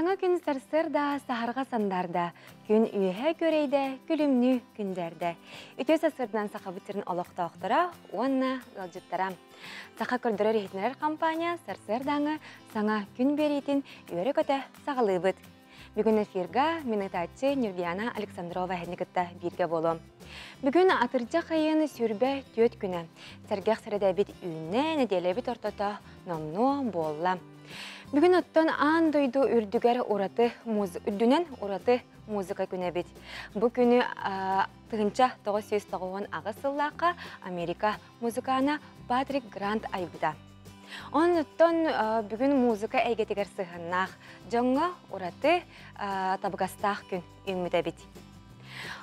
Саҥа күн сарсыарда саһарҕа сандаарда, күн үөһэ күөрэйдэ, күлүмнүү күндээрдэ. Үтүө сарсыарданан Сахабыт сирин олохтоохторо уонна ыалдьыттара. Саха көрдөрөр-иһитиннэрэр компания сарсыардааҥы саҥа күн биэриитин үөрэ-көтө саҕалыыбыт. Бүгүн эфирга мин ытааччы Нюргияна Александрова эһини кытта бииргэ буолуом. Бүгүн атырдьах ыйын 24 күнэ. Сэргэх сэрэдэбит үүннэ, нэдиэлэбит ортото номнуо буолла. Бүгүн оттон аан дойду үрдүгэр ураты муз... үрдүнэн ураты музыка күнэбит. Бу күнү 1998 сыллаахха Америка музыкана Патрик Грант айбыта. Оннуттан бүгүн музыка эйгэтигэр сыһыаннаах дьоҥҥо ураты табыгастаах күн үүммүт эбит.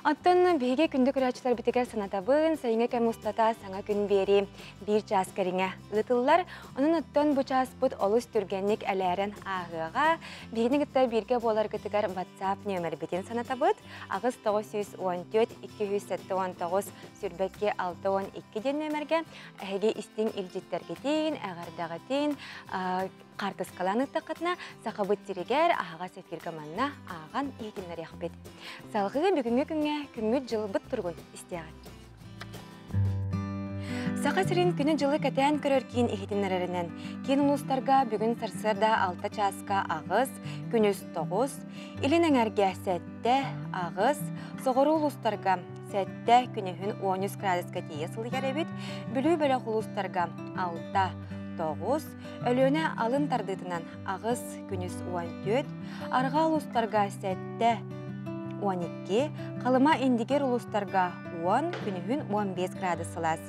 Оттон биһиги күндү көрөөччүлэрбитигэр санатабын, сайыҥҥы кэм устата саҥа күн биэрии биир чаас кэриҥэ ыытыллар. Онон оттон бу чааспыт олус түргэнник элээрэн ааһыаҕа. Биһигини кытта бииргэ буоларгытыгар WhatsApp нүөмэрбитин санатабыт. 8 914 279 22 62 диэн нүөмэргэ эһиги истиҥ илдьиттэргитин, эҕэрдэҕитин хаартыскалаан ыттаххытына, Сахабыт сиригэр аһаҕас эфиргэ манна ааҕан иһитиннэриэхпит. Салгыы бүгүҥҥү күҥҥэ күммүт дьылбыт туругун истиэҕит. Саха сирин күнү-дьылы кэтээн көрөр киин иһитиннэрэринэн, киин улуустарга бүгүн сарсыарда 6 чааска 8, күнүс 9, илин эҥэргэ 7, 8, соҕуруу улуустарга 7, күнүһүн 13 градуска тиийэ сылыйар эбит, Бүлүү бөлөх улуустарга 6, 9, Өлүөнэ алын тардыытынан 8, күнүс 14, арҕаа улуустарга 7, 12, Халыма Индигир улуустарга 10, күнүһүн 15 градус сылаас.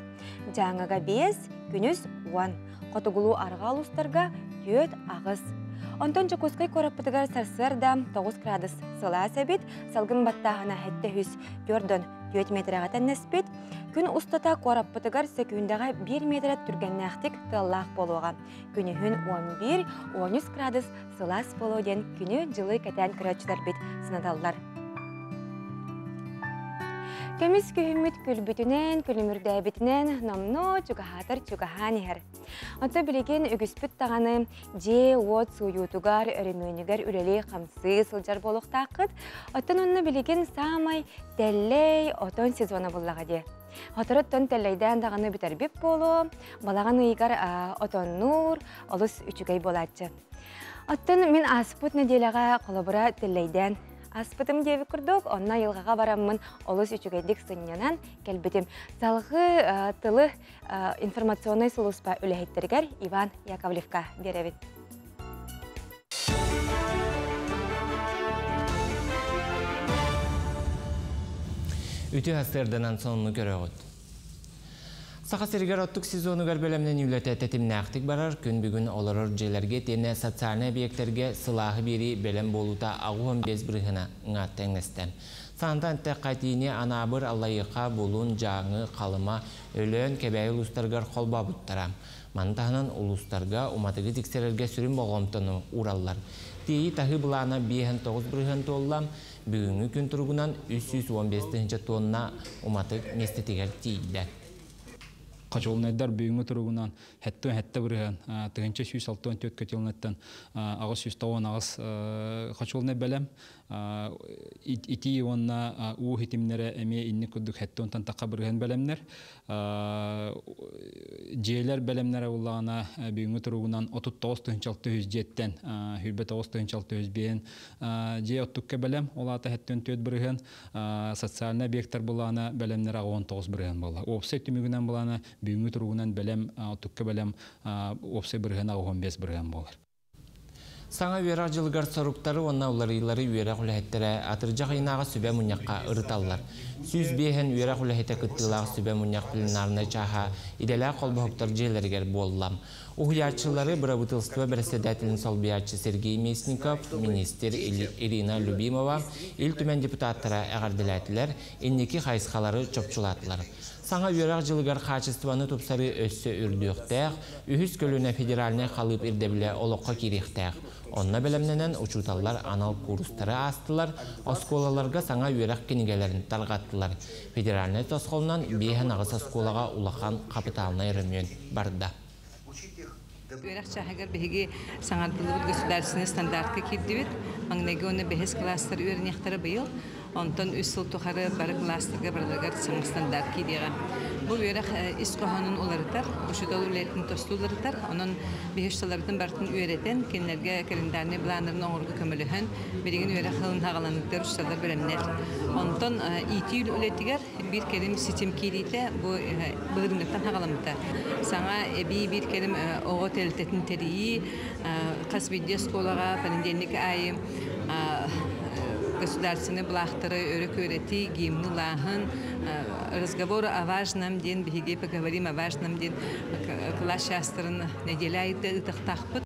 Дьааҥыга 5, күнүс 10, хотугулуу арҕаа улуустарга 4, 8. Онтон Дьокуускай куораппытыгар сарсыарда 9 градус сылаас эбит, салгын баттааһына 704 4 метрэҕэ тэннэспит. Күн устата куораппытыгар сөкүүндэҕэ 1 метрэ түргэннээхтик тыаллаах буолуоҕа. Күнүһүн 11-13 градус сылаас буолуо диэн күнү-дьылы кэтээн көрөөччүлэрбит санаталлар. Көмүс күһүммүт күлбүтүнэн, күлүмүрдээбитинэн номнуо чугаһаатар чугаһаан иһэр. Оттон билигин үгүспүт даҕаны дьиэ-уот сууйуутугар, өрөмүөнүгэр үлэлии-хамсыы сылдьар буолуохтааххыт. Оттон онно билигин саамай тэллэй отон сезона буллаҕа дии. Соторуттан тэллэйдээн даҕаны бүтэрбит буолуо, балаҕан ыйыгар отоннуур олус үчүгэй буолааччы. Оттон мин ааспыт нэдиэлэҕэ холобура тэллэйдээн аспытым диэбит курдук, онно айылҕаҕа бараммын олус үчүгэйдик сынньанан кэлбитим. Салгыы тылы информационнай сулууспа үлэһиттэригэр Иван Яковлевка биэрэбит. Үтүө сарсыарданан сонуну көрөҕүт. Саха сиригэр оттук сезонугар бэлэмнэнии үлэтэ тэтимнээхтик барар. Күн бүгүн олорор дьиэлэргэ итиэннэ социальнай объектарга сылааһы биэрии бэлэм буолуута 85 бырыһыана тэҥнэстэ. Саантан эттэххэ, Анаабыр, Аллайыаха, Булуҥ, Дьааҥы, Халыма, Өлөөн, Кэбээйи улуустарыгар холбообуттара. Маны таһынан улуустарга уматыгы тиксэрэргэ сүрүн болҕомтону уураллар. Тиэйии таһыы былаана 59% туолла, бүгүҥҥү күн туругунан 315 тыһыынча тонна уматык миэстэтигэр тиийдэ. Хочуолунайдар бүгүҥҥү туругунан 77%, 1164 котельнайтан 898 хочуолунай бэлэм. Итии уонна уу ситимнэрэ эмиэ инник курдук 70-тан тахха бырыһыан бэлэмнэр. Дьиэлэр бэлэмнэрэ буоллаҕына бүгүҥҥү туругунан 39 тыһыынча 600 дьиэттэн 29 тыһыынча 605 дьиэ оттукка бэлэм, ол аата 74%. Социальнай объекттар буоллаҕына бэлэмнэрэ 19% буолла. Уопсай түмүгүнэн буоллаҕына бүгүҥҥү туругунан бэлэм, оттукка бэлэм уопсай бырыһыана 15% буолар. Саҥа үөрэх дьылыгар соруктары уонна уларыйыылары үөрэх үлэһиттэрэ атырдьах ыйынааҕы сүбэ мунньахха ырыталлар. 105 үөрэх үлэһитэ кыттыылаах сүбэ мунньах пленарнай чааһа идэлээх холбоһуктар дьиэлэригэр буолла. Уһуйааччылары бырабыыталыстыба бэрэссэдээтэлин солбуйааччы Сергей Местников, министр Ирина Любимова, Ил Түмэн депутаттара эҕэрдэлээтилэр, инники хайысхалары чопчулаатылар. Саҥа үөрэх дьылыгар хаачыстыбаны тупсарыы өссө үрдүөхтээх, үһүс көлүөнэ федеральнай халыып ирдэбилэ олоххо киириэхтээх. Онно бэлэмнэнэн учууталлар анал куурустары аастылар, оскуолаларга саҥа үөрэх кинигэлэрин тарҕаттылар. Федеральнай тосхолунан 58 оскуолаҕа улахан хапытаалынай өрөмүөн барда. Үөрэх чааһыгар биһиги саҥардыллыбыт государственнай стандартка киирдибит. Маҥнайгы уонна бэһис кылаастар үөрэниэхтэрэ быйыл. Онтон үс сыл тухары бары кылаастарга барыларыгар саҥа стандарт киириэҕэ. Бу үөрэх ис хоһоонун уларытар, учуутал үлэтин тосту уларытар. Онон биһи учууталларбытын барытын үөрэтэн, кинилэргэ календарнай былааннарын оҥорорго көмөлөһөн, билигин үөрэх сылын саҕаланыытыгар учууталлар бэлэмнэр. Онтон иитии үлэтигэр биир кэлим ситим киириитэ бу былырыыҥҥыттан саҕаламмыта. Саҥа эбии биир кэлим оҕо тэрилтэтин тэрийии, хас биирдии оскуолаҕа понедельник аайы государственнай былаахтары өрө күөрэтии, гимны ылааһын, разговор о важном диэн биһиги поговорим о важном диэн кылаас чаастарын нэдиэлэ аайы ыытыахтаахпыт.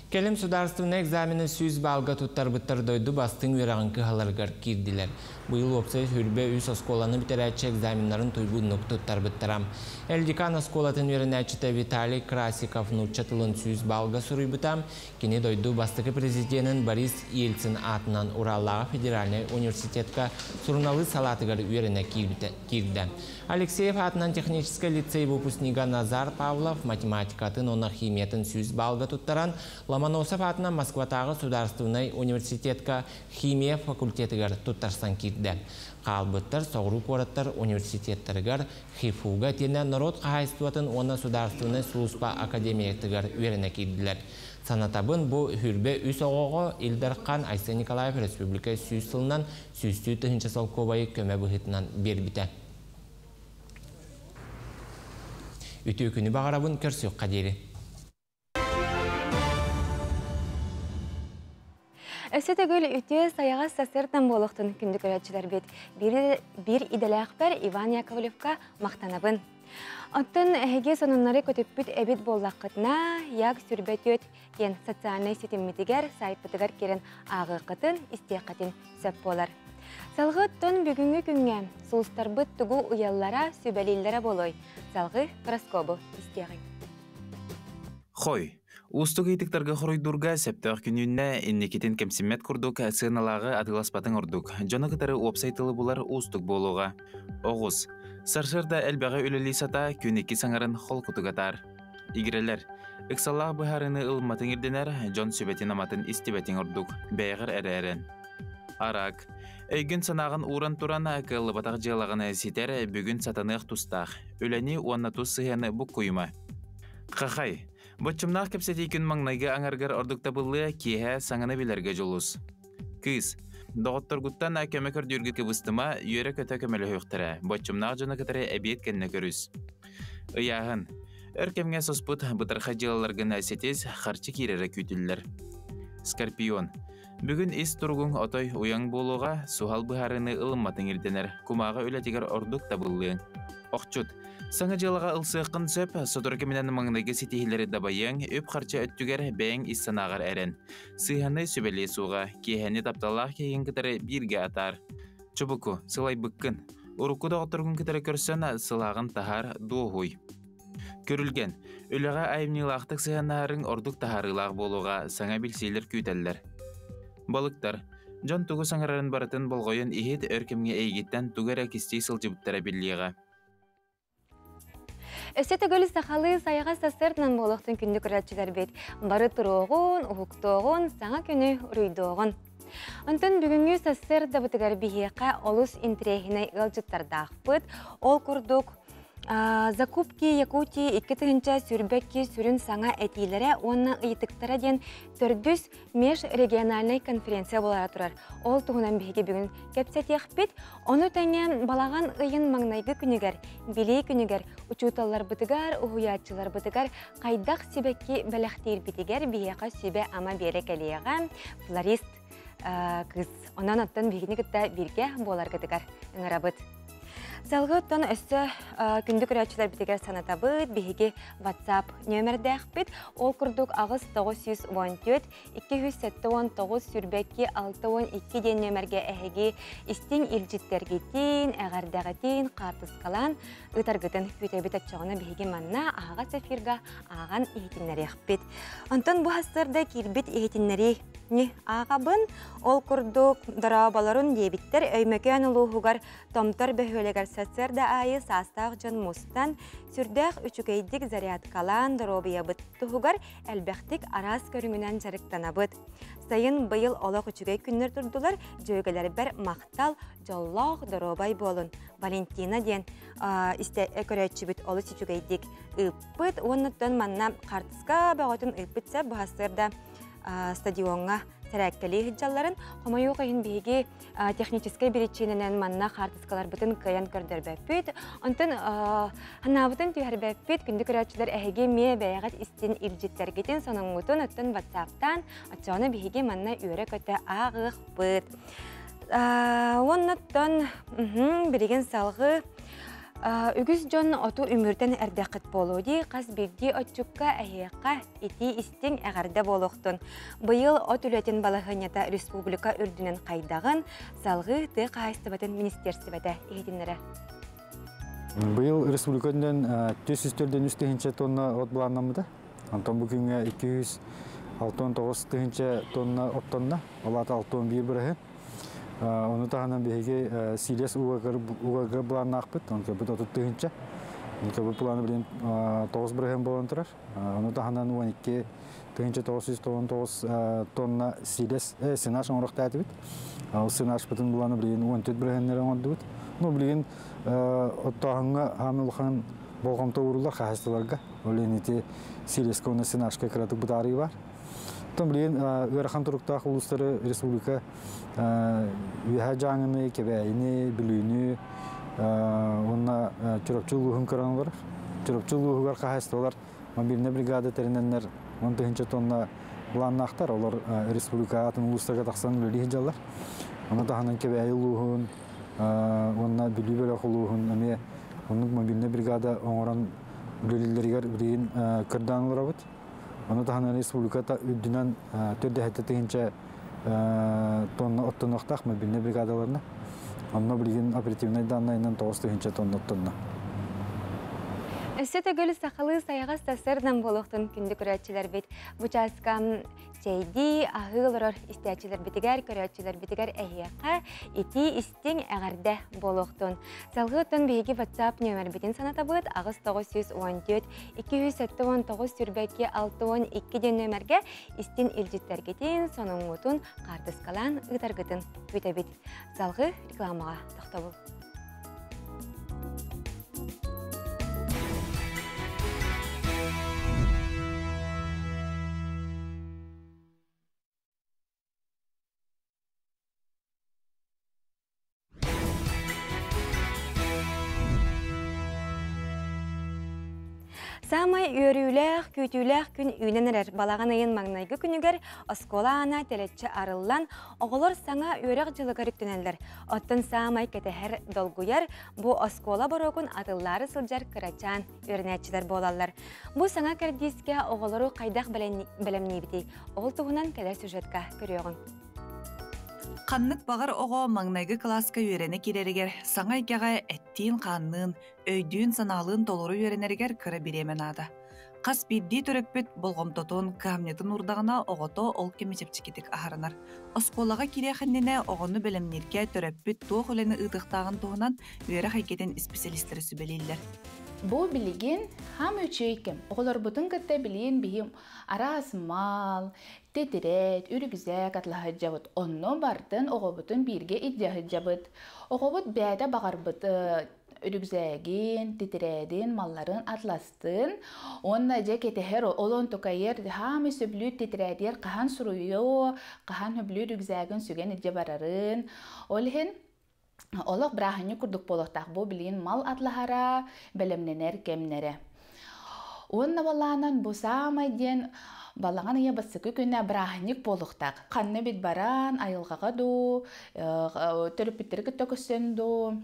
Кэлим судаарыстыбаннай экзамены 100 баалга туттарбыттар дойду бастыҥ үөрэҕин кыһаларыгар киирдилэр. Быйыл уопсай 23 оскуоланы бүтэрээччи экзаменнарын туйгуннук туттарбыттара. Элдикан оскуолатын үөрэнээччитэ Виталий Красиков нуучча тылын 100 баалга суруйбута. Кини дойду бастакы президенин Борис Ельцин аатынан Ураллааҕы федеральнай университетка суруналыыс салаатыгар үөрэнэ киирдэ. Алексеев аатынан техническэй лицей выпускнига Назар Павлов математикатын уонна химиятын 100 баалга туттаран, Ломоносов аатынан Москватааҕы судаарыстыбаннай университетка химия факультетыгар туттарсан киирдэ. Хаалбыттар соҕуруу куораттар университеттарыгар, ХИФУга итиэннэ норуот хаһаайыстыбатын уонна судаарыстыбаннай сулууспа академиятыгар үөрэнэ киирдилэр. Санатабын, бу 23 оҕоҕо Ил Дархан Айсен Николаев республика 100 сылынан сүүстүү тыһыынча солкуобайы көмө быһыытынан биэрбитэ. Үтүө күнү баҕарабын, көрсүөххэ диэри. Өссө төгүл үтүө сайаҕас сарсыардан буолуохтун күндү көрөөччүлэрбит. Биир, биир идэлээхпэр Иван Яковлевка махтанабын. Оттон эһиги сонуннары көтүппүт эбит буоллаххытына, Як сүрбэ диэн социальнай ситиммитигэр, сайтпытыгар киирэн ааҕыаххытын, истиэххитин сөп буолар. Салгыы оттон бүгүҥҥү күҥҥэ сулустарбыт тугу ыйаллара, сүбэлииллэрэ буолуой? Салгыы гороскобу истиэҕиҥ. Хой, уустук ыйытыктарга хоруйдуурга сөптөөх күнүүннэ инникитин кэмсиммэт курдук сыаналааҕы атыыласпатыҥ ордук. Дьону кытары уопсай тылы булар уустук буолуоҕа. Оҕус. Сарсыарда элбэҕи үлэлии сатаа, күн икки саҥарын холкутук атаар. Игирэлэр. Ыксаллаах быһаарыыны ылымматыҥ ирдэнэр, дьон сүбэтин-аматын истибэтиҥ ордук. Бэйэҕэр эрэ эрэн. Араак. Өйгүн-санааҕын ууран туран, кыаллыбатах дьыалаҕын ситэр, бүгүн сатаныах тустаах. Үлэни уонна тус сыһыаны буккуйума. Хахай. Боччумнаах кэпсэтии күн маҥнайгы аҥаргар ордук табыллыа, киэһэ саҥаны билэргэ дьулус. Кыыс. Доҕотторгуттан көмө көрдүүргэ кыбыстыма, үөрэ-көтө көмөлөһүөхтэрэ. Боччумнаах дьону кытары эбиэт кэннэ көрүс. Ыйааһын. Өр кэмҥэ соспут бытархай дьыалаларгын ситис, харчы киирэрэ күүтүллэр. Скорпион. Бүгүн ис туругуҥ отой уйаҥ буолуоҕа, суһал быһаарыыны ылымматыҥ ирдэнэр, кумааҕы үлэтигэр ордук табыллыаҥ. Охчут. Саҥа дьыалаҕа ылсыаххын сөп, сотору кэминэн маҥнайгы ситиһиилэри дабайыаҥ, үп-харчы өттүгэр бэйэҥ ис санааҕар эрэн. Сыыһаны сүбэлиэ суоҕа, киэһэни тапталлаах киһигин кытары бииргэ атаар. Чубуку, сылайбыккын. Урукку доҕотторгун кытары көрсөн, сылааҕын таһаар, дуоһуй. Көрүлгэн. Үлэҕэ айымньылаахтык сыһыаннаһарыҥ ордук таһаарыылаах буолуоҕа, саҥа билсиилэр күүтэллэр. Балыктар. Дьон тугу саҥарарын барытын болҕойон иһит, өр кэмҥэ эйигиттэн тугу эрэ кистии сылдьыбыттара биллиэҕэ. Өссө төгүл сахалыы сайаҕас сарсыарданан буолуохтун күндү көрөөччүлэрбит. Бары туруоҕун, уһуктуоҕун, саҥа күнү уруйдуоҕун. Онтон бүгүҥҥү сарсыардабытыгар биһиэхэ олус интэриэһинэй ыалдьыттардаахпыт. Ол курдук Закупки Якутии 2022 сүрүн саҥа этиилэрэ уонна ыйытыктара диэн төрдүс межрегиональнай конференция буолара турар. Ол туһунан биһиги бүгүн кэпсэтиэхпит. Ону тэҥэ балаҕан ыйын маҥнайгы күнүгэр, Билии күнүгэр учууталларбытыгар, уһуйааччыларбытыгар хайдах сибэкки бэлэхтиирбитигэр биһиэхэ сүбэ-ама биэрэ кэлиэҕэ флорист кыыс. Онон оттон биһигини кытта бииргэ буоларгытыгар ыҥырабыт. Салгыы оттон өссө күндү көрөөччүлэрбитигэр санатабыт, биһиги WhatsApp нүөмэрдээхпит. Ол курдук 8 914 279 22 62 диэн нүөмэргэ эһиги истиҥ илдьиттэргитин, эҕэрдэҕитин, хаартыскалаан ыытаргытын күүтэбит оччоҕуна биһиги манна аһаҕас эфирга ааҕан иһитиннэриэхпит. Онтон бу сарсыарда киирбит иһитиннэрии ааҕабын. Ол курдук дорооболорун диэбиттэр Өймөкөөн улууһугар Томтор бөһүөлэгэр. Сарсыарда аайы саастаах дьон мустан, сүрдээх үчүгэйдик зарядкалаан доруобуйабыт туһугар элбэхтик араас көрүҥүнэн дьарыктанабыт. Сайын быйыл олох үчүгэй күннэр турдулар, дьүөгэлэрбэр махтал, дьоллоох доруобай буолун. Валентина диэн көрөөччүбүт олус үчүгэйдик ыыппыт. Уоннуттан манна хартыска бөҕөтүн ыыппыт сеп быһастырда стадиоҥҥа сэрээккэлии сылдьалларын. Хомойуох иһин биһиги техническэй биричиинэнэн манна хаартыскаларбытын кыайан көрдөрбөппүт. Онтон ханаабытын түһэрбэппит. Күндү көрөөччүлэр эһиги эмиэ бэйэҕит истин илдьиттэргитин соноҥҥутун оттон ватсаптаан оччоҕуна биһиги манна үөрэ-көтө ааҕыахпыт. Уоннаттан билигин салгыы үгүс дьон оту үмүртэн эрдэххит буолуо дии хас биирдии отчукка эһиэхэ итии истиҥ эҕэрдэ буолуохтун. Быйыл от үлэтин балаһыанньата республика үрдүнэн хайдаҕын салгыы тыа хаһаайыстыбатын министиэрстибэтэ иһитиннэрэр. Быйыл республика үрдүнэн 404 тыһыынча тонна от былааннаммыта. Онтон бу күҥҥэ 269 тыһыынча тонна оттонно. Ол аата 61 бырыһыан. Ону таһынан биһиги сиилэс угарга былааннаахпыт. Онто бу 30 тыһыынча. Онто бу планы билин 9 бырыһыан буолан турар. Ону таһынан 12 тыһыынча 999 тонна сиилэс сенаж оҥоруохтаатыбыт. Ол сенажпытын буланы билигин 14 бырыһыаннары оҥордубут. Ну билигин оттооһуҥҥа хаамы улахан болҕомто ууруллар хаһаайыстыбаларга. Ол иһин ити сиилэскэ уонна сенажка кыратык бытаарыы бар. Оттон билигин ыарахан туруктаах улуустары республика Үөһээ Дьааҥыны, Кэбээйини, Бүлүүнү уонна Чурапчы улууһун көрөн олорор. Чурапчы улууһугар хаһаайыстыбалар мобильнай бригада тэринэннэр 10 тыһыынча тонна былааннаахтар. Олор республика атын улуустарга тахсан үлэлии сылдьаллар. Ону таһынан Кэбээйи улууһун уонна Бүлүү бөлөх улууһун эмиэ оннук мобильнай бригада оҥорон үлэлииллэригэр билигин кырдаан олоробут. Ону таһынан республиката үрдүнэн төрдөһөттө тыһыынча тонна оттонуохтаах мобильнай бригадаларына. Онно билигин оперативнай даннайынан 9 тыһыынча тонна оттонно. Өссө төгүл сахалыы сайаҕас сарсыардан буолуохтун күндү көрөөччүлэрбит. Бу чааска чэйдии, аһыы олорор истээччилэрбитигэр, көрөөччүлэрбитигэр эһиэхэ итии истиҥ эҕэрдэ буолуохтун. Салгыы оттон биһиги WhatsApp нүөмэрбитин санатабыт 8914 279 сүрбэки 62 диэн нүөмэргэ истин илдьиттэргитин, сонуҥҥутун хаартыскалаан ыытаргытын күүтэбит. Салгыы рекламаҕа тохтобул. Саамай үөрүүлээх, күүтүүлээх күн үүнэн эрэр балаҕан ыйын маҥнайгы күнүгэр оскуола аана тэлэччи арыллан, оҕолор саҥа үөрэх дьылыгар үктэнэллэр. Оттон саамай кэтэһэр, долгуйар бу оскуола боруогун атыллаары сылдьар кырачаан үөрэнээччилэр буолаллар. Бу саҥа кэрдиискэ оҕолору хайдах бэлэмниибитий? Ол туһунан кэлэр сюжетка көрүөҕүҥ. Ханнык баҕар оҕо маҥнайгы кылааска үөрэнэ киирэригэр саҥа эйгэҕэ эттиин-хаанныын, өйдүүн-санаалыын толору үөрэнэригэр кыра бириэмэ наада. Хас биирдии төрөппүт болҕомтотун, кыһамньытын уурдаҕына оҕото ол кэми чэпчэкитик аһарынар. Оскуолаҕа киириэх иннинэ оҕону бэлэмнииргэ төрөппүт туох үлэни ыытыахтааҕын туһунан үөрэх эйгэтин исписэлиистэрэ сүбэлииллэр. Бу билигин хам үчүгэй кэм. Оҕолорбутун кытта билигин биһи араас мал, тэтэрээт, үрүкзээк атлаһыдьабыт. Онно бартын оҕобутун бииргэ илдьэ сылдьабыт. Оҕобут бэйэтэ баҕарбыт үрүкзээгин, титирээтин, малларын атластын. Уонна дьэ кэтэһэр ол онтукайыр хаамай сөбүлүүр титирээтигэр хаһан суруйуо, хаһан сөбүлүүр үрүкзээгин сүгэн илдьэ барарын. Ол иһин олох бырааһынньык курдук буолуохтаах. Бу билигин мал атлаһара, бэлэмнэнэр кэмнэрэ. Уонна балаанан бу саамай диэн балаҕан ыйа бастакы күнэ бырааһынньык буолуохтаах. Ханна бит баран, айылҕаҕа дуу, төрөппүттэри кытта көрсөн дуу,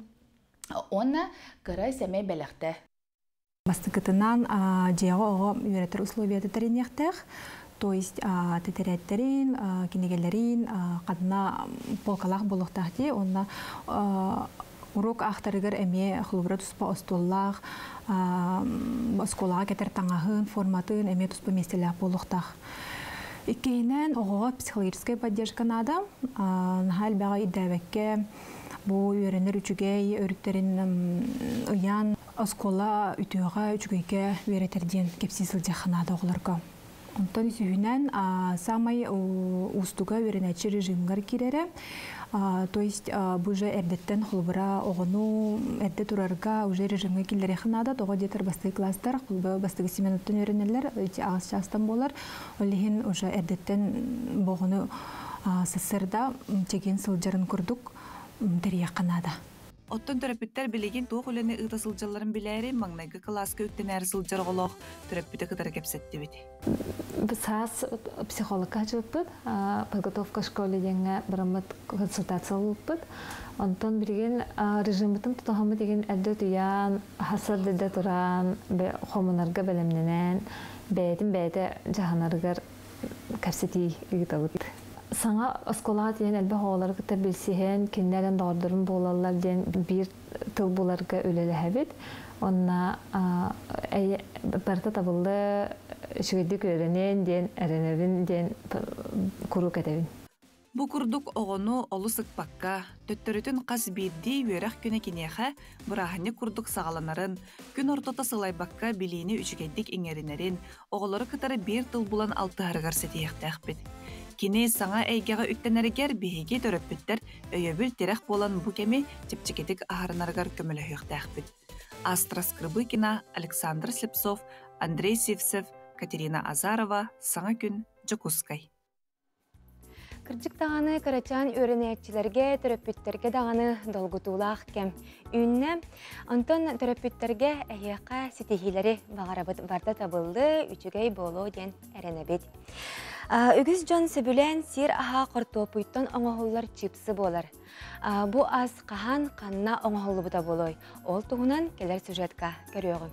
уонна кыра сэмэй бэлэхтэ. Бастакытынан дьиэҕэ оҕо үөрэтэр условията тэриниэхтээх. То есть тэтэрээттэрин, кинигэлэрин ханна полкалаах буолуохтаах дии. Онно уруок аахтарыгар эмиэ холобура туспа остуоллаах, оскуолаҕа кэтэр таҥаһын, форматын эмиэ туспа миэстэлээх буолуохтаах. Иккиһинэн, оҕоҕо психологическая поддержка наада. Наһаа элбэҕи ирдээбэккэ, Бу үөрэнэр үчүгэй өрүттэрин ыйан оскуола үтүөҕэ үчүгэйгэ үөрэтэр диэн кэпсии сылдьыахха наада оҕолорго. Онтон үсүһүнэн самай уустуга үөрэнээччи режимгар киирэрэ. То есть бу уже эрдэттэн холобура оҕону эрдэ турарга уже режимҥэ киллэриэххэ наада. Тоҕо диэтэр бастакы класстар бастакы сменаттан үөрэнэллэр, ити аҕыс чаастан буолар. Ол иһин уже эрдэттэн бу оҕону сарсыарда чэгиэн сылдьарын курдук тэрийиэххэ наада. Оттон төрөппүттэр билигин туох үлэни ыыта сылдьалларын билээри маҥнайгы кылааска үктэнээри сылдьар оҕолоох төрөппүтү кытары кэпсэттибит. Саас психологка дьыппыт, подготовка школе диэҥҥэ бараммыт консультация ылбыппыт. Онтон билигин режиммытын тутуһаммыт деген эрдэ утуйан, хасар дэдэ туран, хомунарга бэлэмнэнэн, бэйэтин бэйэтэ дьаһанарыгар кэпсэтии ыытабыт. Саҥа оскуолаҕа тиийэн элбэх оҕолору кытта билсиһэн, кинилэр доҕордорум буолаллар диэн биир тыл буларга үлэлэһэбит. Онно барыта табыллы үчүгэйдик үөрэнэн диэн эрэнэбин диэн куруук этэбин. Бу курдук оҕону олус ыкпакка, төттөрүтүн хас биирдии үөрэх күнэ киниэхэ бырааһынньык курдук саҕаланарын, күн ортото сылайбакка билиини үчүгэйдик иҥэринэрин, оҕолору кытары биир тыл булан алтыһарыгар ситиһиэхтээхпит. Кини саҥа эйгэҕэ үктэнэригэр биһиги төрөппүттэр өйөбүл-тирэх буолан бу кэми чэпчэкитик аһарынарыгар көмөлөһүөхтээхпит. Астра Скрыбыкина, Александр Слепцов, Андрей Сивцев, Катерина Азарова, Саҥа күн, Дьокуускай. Кырдьык даҕаны кырачаан үөрэнээччилэргэ, төрөппүттэргэ даҕаны долгутуулаах кэм үүннэ. Онтон төрөппүттэргэ эһиэхэ ситиһиилэри баҕарабыт барда табыллыы, үчүгэй буолуо диэн эрэнэбит. Үгүс дьон сөбүлээн сиэр аһа хортуоппуйтан оҥоһуллар чипсы буолар. Бу ас хаһан ханна оҥоһуллубута буолуой? Ол туһунан кэлэр сюжетка көрүөҕүм.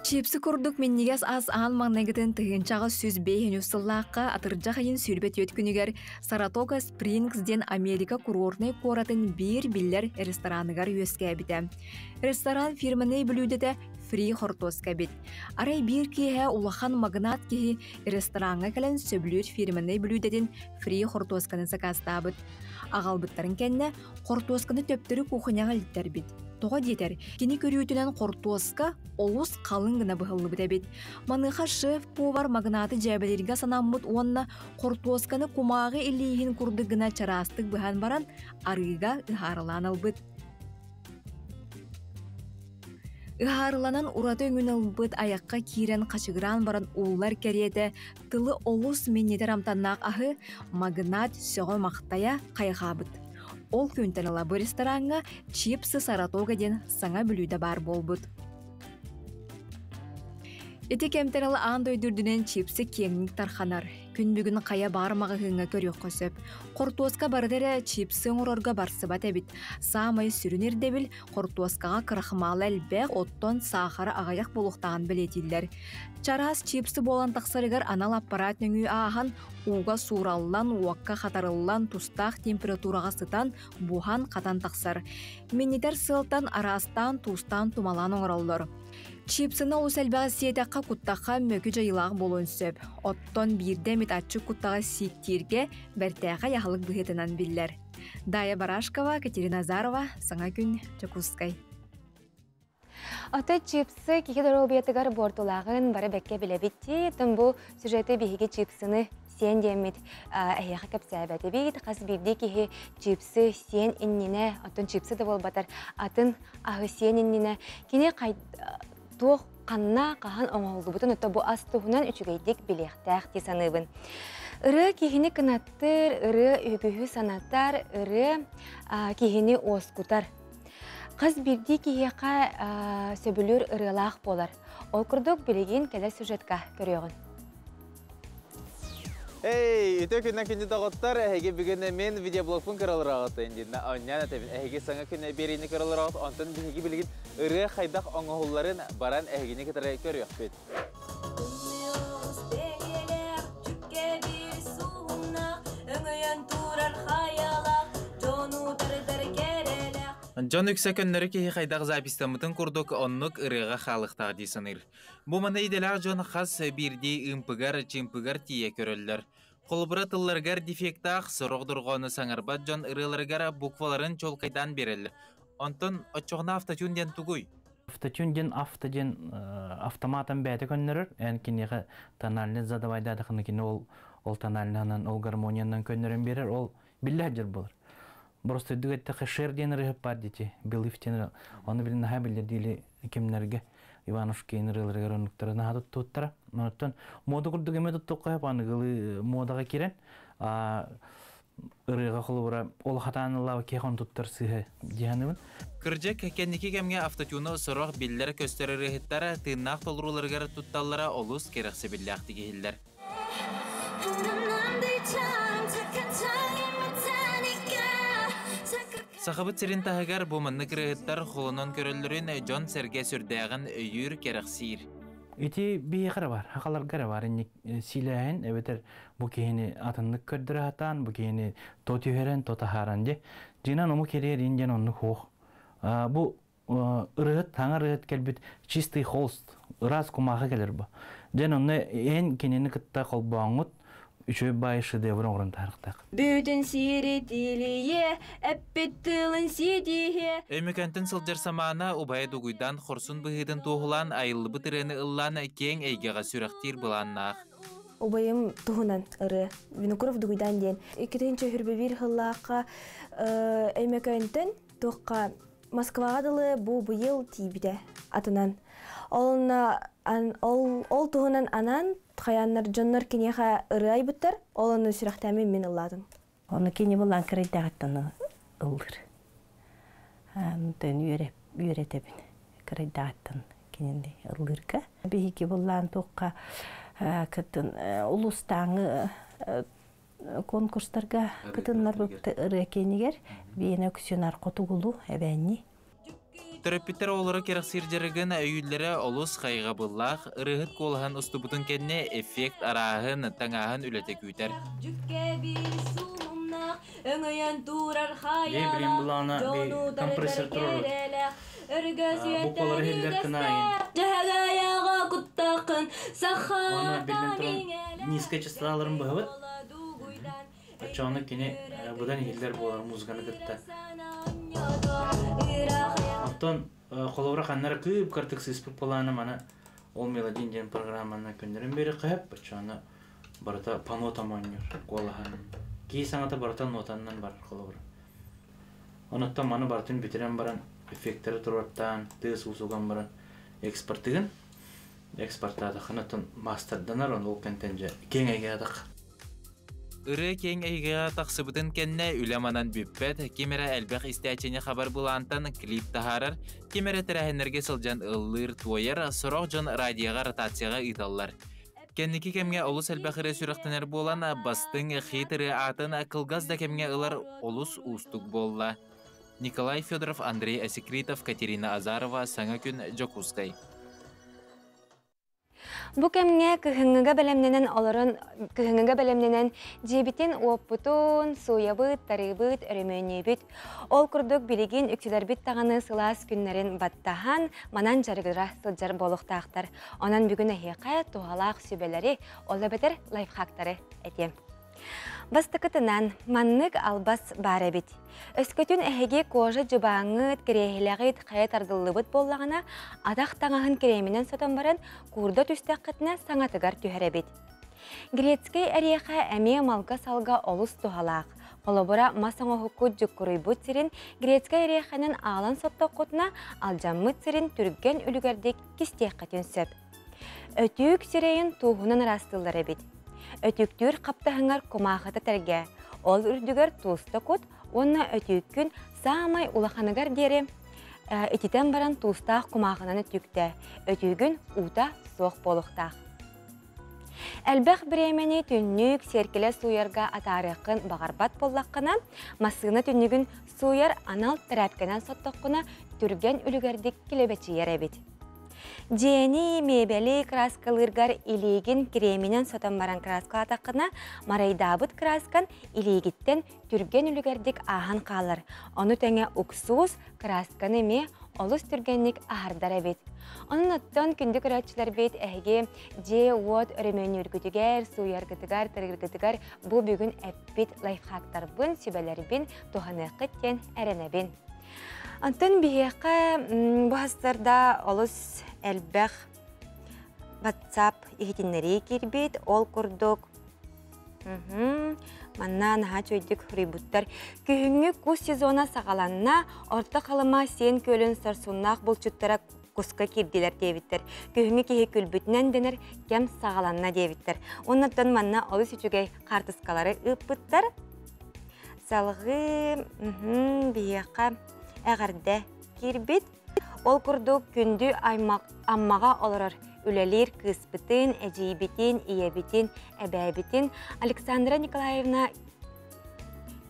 Чипсы курдук минньигэс ас аан маҥнайгытын 1805 сыллаахха атырдьах ыйын 24 күнүгэр Саратога Спрингс диэн Америка курортнай куоратын биир биллэр рестораныгар үөскээбитэ. Ресторан фирменнэй бүлүүдэтэ фри хортуоска эбит. Арай биир киэһэ улахан магнат киһи рестораҥҥа кэлэн сөбүлүүр фирменнэй бүлүүдэтин фри хортуосканы сакаастаабыт. Аҕалбыттарын кэннэ хортуосканы төптөрү кухняҕа илтэрбит. Тоҕо диэтэр, кини көрүүтүнэн хортуоска олус халыҥ гына быһыллыбыт эбит. Маныаха шеф-повар магнаты дьээбэлииргэ санаммыт уонна хортуосканы кумааҕы илииһин курдук гына чараастык быһан баран арыыга ыһаарылаан ылбыт. Ыһаарыланан ураты өҥүн ылбыт айахха киирэн хачыгыраан баран ууллар кэриэтэ тылы олус минньитэр амтаннаах аһы магнат сөҕө-махтайа хайҕаабыт. Ол күнтэн ыла бу рестораҥҥа чипсы Саратога диэн саҥа бүлүүдэ баар буолбут. Ити кэмтэн ыла аан дойду үрдүнэн чипсы киэҥник тарханар. Күн бүгүн хайа баар маҕаһыыҥҥа көрүөххэ сөп. Хортуоска барыта эрэ чипсы оҥорорго барсыбат эбит. Саамай сүрүн ирдэбил хортуоскаҕа крахмала элбэх, оттон саахара аҕыйах буолуохтааҕын бэлиэтииллэр. Чараас чипсы буолан тахсарыгар анал аппараат нөҥүө ааһан, ууга суураллан, уокка хатарыллан, тустаах температураҕа сытан, буһан-хатан тахсар. Минньитэр сыалтан араастаан туустаан тумалаан оҥороллор. Чипсыны олус элбэҕи сиэтэххэ куттахха мөкү дьайыылаах буолуон сөп. Оттон биирдэ эмит аччык куттаҕы сииктииргэ бэртээхэй аһылык быһыытынан биллэр. Дая Барашкова, Катерина Азарова, Саҥа күн, Дьокуускай. Ото чипсы киһи доруобуйатыгар буортулааҕын бары бэккэ билэбит дии. Оттон бу сюжеты биһиги чипсыны сиэн диэммит эһиэхэ кэпсээбэтибит. Хас биирдии киһи чипсы сиэн иннинэ, оттон чипсы да буолбатар, атын аһы сиэн иннинэ кини туох ханна хаһан оҥоһуллубутун ото бу ас туһунан үчүгэйдик билиэхтээх дии саныыбын. Ырыа киһини кынаттыыр, ырыа үгүһү санатар, ырыа киһини уоскутар. Хас биирдии киһиэхэ сөбүлүүр ырыалаах буолар. Ол курдук билигин кэлэр сюжетка көрүөҕүн. Эй, үтө күннэн күндү доҕоттор, эһиги бүгүн мен видеоблогпун көрөлөрөҕүт диэн онньаан этэбин. Эһиги саҥа күнэ биэриини көрөлөрөҕүт, онтон биһиги билигин ырыа хайдах оҥоһулларын баран эһигини кытары көрүөхпүт. Дьон үксэ көннөрү киһи хайдах записьтаммытын курдук оннук ырыаҕа хаалыахтаах дии саныыр. Бу маны идэлээх дьон хас биирдии ымпыгар, чымпыгар тиийэ көрөллөр. Холобура тылларыгар дефектаах, сорох дорҕоону саҥарбат дьон ырыаларыгар букваларын чуолкайдаан биэрэллэр. Онтон оччоҕуна автотюн диэн тугуй? Автотюн диэн авто диэн автоматом бэйэтэ көннөрөр. Эн киниэхэ тональный задавайдаатахына кини ол ол тональныһынан, ол гармониянан көннөрөн биэрэр. Ол биллэ сылдьар буолар. Просто эттэххэ Шер диэн ырыһып бар дити, Белыв диэн оны билин наһаа биллэр диили кимнерге Иванушкин ырыаларыгар оннуктара наһаа туттуттара. Онуттан мода курдук эме туттукка аныгылы модаға кирен ырыаға холобура ол хатааныллаба кехон туттар сыһы диһаныбын. Кырдьык, кэнники кэмҥэ автотюну сорох биллэр-көстөр ырыаһыттар тыыннаах толорууларыгар тутталлара олус кэрэхсэбиллээхтик иһиллэр. Сахабыт сирин таһыгар бу маннык ырыаһыттар холонон көрөллөрүн дьон-сэргэ сүрдээҕин өйүүр, кэрэхсиир. Ити биһиэхэ эрэ бар, хахаларга эрэ бар. Инник сиилээһин эбэтэр бу киһини атыннык көрдөрө сатаан, бу киһини то түһэрэн, то таһааран дьэ. Дьиҥинэн омук кэриэр иин диэн оннук суох. Бу ырыһыт, саҥа ырыһыт кэлбит чистый холст, ыраас кумаахы кэлэр бу. Дьэн онно эн кинини кытта холбооҥҥут үчүгэй баай шедевр оҥорон таһаарыахтаах. Бүтүн сири тилийэ, эппит тылын ситиһэ. Өймөкөөнтөн сылдьар самаана убайа Дугуйдаан хорсун быһыытын туоһулаан айыллыбыт ырыаны ыллаан киэҥ эйгэҕэ сүрэхтиир былааннаах. Убайым туһунан ырыа Винокуров Дугуйдаан диэн. 2021 сыллаахха Өймөкөөнтөн туохха Москваҕа дылы бу быйыл тиийбитэ атынан. Ол ол, ол туһунан анаан хайааннар дьоннор киниэхэ ырыа айбыттар, ол ону сүрэхтээмин мин ыллаатым. Ону кини булан кырайдаҕыттан ыллыр. Онтон үөрэтэбин кырайдаҕыттан кинини ыллыырга. Биһиги буллаан туохха кытын улустааҥы конкурстарга кытыннарбыт ырыа киинигэр биэнэ үксүн хотугулуу эбээнни. Төрөппүттэр оҕолоро кэрэхсиир дьарыгын өйүүллэрэ олус хайҕабыллаах, ырыаһыт куолаһын устубутун кэннэ эффект арааһын, таҥааһын үлэтэ күүтэр. Компрессор Буквалары иһиллэр кынаайын. Уонна биллэн туран низкая частоталарын быһабыт. Оччоҕуна кини быдан иһиллэр буолар музыканы кытта. Оттон холобура ханнара кыып картык сыыспыт буолаана маны ол мелодин диэн программаны көннөрөн биэриэххэ сөп. Оччоҕуна барыта по нотам оонньуур куолаһа. Киһи саҥата барыта нотаннан барар холобура. Онуттан маны барытын бүтэрэн баран эффектэри туруортаан, тыас уусуган баран экспортыгын. Экспортаатаххына оттон мастерданар, ону ол кэнтэн дьэ киэҥ эйгэҕэ Ырыа киэҥ эйгэҕэ тахсыбытын кэннэ үлэ манан бүппэт, ким эрэ элбэх истээччини хабар былаантан клип таһаарар, ким эрэ тэрээһиннэргэ сылдьан ыллыыр-туойар, сорох дьон радиоҕа ротацияҕа ыыталлар. Кэнники кэмҥэ олус элбэх ырыа сүрэхтэнэр буолан, бастыҥ хит ырыа аатын кылгас да кэмҥэ ылар олус уустук буолла. Николай Федоров, Андрей Асекритов, Катерина Азарова, Саҥа күн, Дьокуускай. Бу кэмҥэ кыһыҥҥыга бэлэмнэнэн олорон кыһыҥҥыга бэлэмнэнэн дьиэбитин уоппутун, сууйабыт, тарыыбыт, өрөмүөннүүбүт. Ол курдук билигин үксүлэрбит даҕаны сылаас күннэрин баттаһан, манан дьарыгыра сылдьар буолуохтаахтар. Онон бүгүн эһиэхэ туһалаах сүбэлэри, ол эбэтэр лайфхактары этиэм. Бастакытынан, маннык албас баар эбит. Өскөтүн эһиги кожа дьыбааҥҥыт, кириэһилэҕит хайа тардыллыбыт буоллаҕына, атах таҥаһын креминэн сотон баран куурда түстэххитинэ саҥатыгар түһэр эбит. Грецкэй эриэхэ эмиэ малга-салга олус туһалаах. Холобура, мас оҥоһуккут дьуккуруйбут сирин грецкэй эриэхэнэн аалан соттоххутуна, алдьаммыт сирин түргэн үлүгэрдик кистиэххитин сөп. Өтүүк сирэйин тууһунан ыраастыыллар эбит. Өтүүктүүр хаптаһыҥар кумаахыта тэлгээ, ол үрдүгэр тууста кут уонна өтүүккүн саамай улаханыгар диэри ититэн баран туустаах кумаахынан өтүүктээ, өтүүгүн уута суох буолуохтаах. Элбэх бириэмэни түннүк, сиэркилэ сууйарга атаарыаххын баҕарбат буоллаххына, массыына түннүгүн сууйар анал тэрээпкэнэн соттоххуна түргэн үлүгэрдик килэбэчийэр эбит. Дьиэни, миэбэли кырааскалыыргар илиигин креминэн сотон баран кырааскалаатаххына, марайдаабыт кырааскан илиигиттэн түргэн үлүгэрдик ааһан хаалар. Ону тэҥэ уксуус кыраасканы эмиэ олус түргэнник аһардар эбит. Онон оттон күндү көрөөччүлэрбит эһиги дьиэ-уот өрөмүөннүүргүтүгэр, сууйаргытыгар, тарыыргытыгар бу бүгүн эппит лайфхактарбын, сүбэлэрбин туһаныаххыт диэн эрэнэбин. Онтон биһиэхэ бу хастарда олус элбэх WhatsApp иһитиннэрии киирбит. Ол курдук манна наһаа үчүгэйдик суруйбуттар. Күһүҥҥү кус сезона саҕаланна, Орто Халыма Сиэн күөлүн сорсуннаах булчуттара куска киирдилэр диэбиттэр. Күһүҥҥү киһи күлбүтүнэн дэнэр кэм саҕаланна диэбиттэр. Оннуттан манна олус үчүгэй хаартыскалары ыыппыттар. Салҕыы биһиэхэ эҕэрдэ киирбит. Ол курдук күндү аймах Аммаҕа олорор үлэлиир кыыспытын, эдьиийбитин, ийэбитин, эбээбитин Александра Николаевна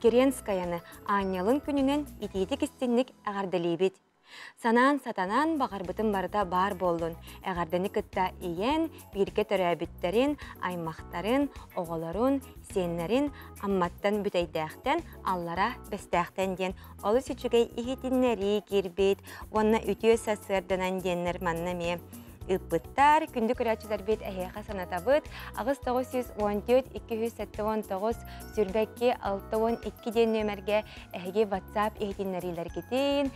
Керенскаяны аанньалын күнүнэн итиитик истинник эҕэрдэлиибит. Санаан сатанан баҕарбытым барыта баар буоллун, эҕэрдэни кытта ийэн, бииргэ төрөөбүттэрин, аймахтарын, оҕолорун, сиэннэрин Амматтан Бүтэйдээхтэн, Аллара Бэстээхтэн диэн олус үчүгэй иһитиннэрии киирбит уонна үтүө сарсыарданан диэннэр манна эмиэ ыыппыттар. Күндү көрөөччүлэрбит эһиэхэ санатабыт. 8914 279 22 62 диэн нүөмэргэ эһиги WhatsApp иһитиннэриилэргитин,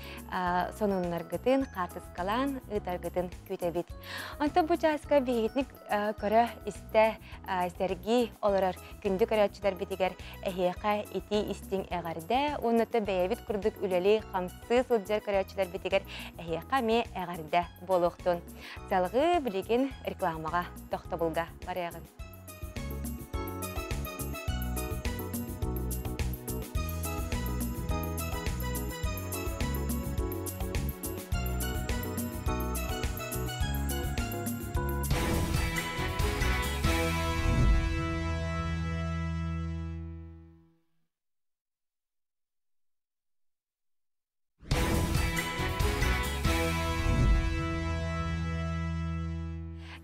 сонуннаргытын хаартыскалаан ыытаргытын күүтэбит. Онтон бу чааска биһигитини көрө, истэ, сэргии олорор күндү көрөөччүлэрбитигэр эһиэхэ итии истиҥ эҕэрдэ уонна бэйэбит курдук үлэлии хамсыы сылдьар көрөөччүлэрбитигэр эһиэхэ эмиэ эҕэрдэ буолуохтун. Салгыы билигин рекламаҕа тохтобулга барыаҕын.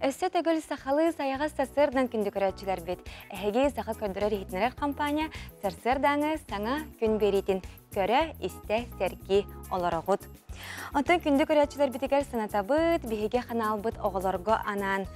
Өссө төгүл сахалыы сайаҕас сарсыардан күндү көрөөччүлэрбит. Эһиги саха көрдөрөр иһитиннэрэр компания сарсыардааҥы саҥа күн биэриитин көрө, истэ, сэргии олороҕут. Онтон күндү көрөөччүлэрбитигэр санатабыт, биһиги ханаалбыт оҕолорго анаан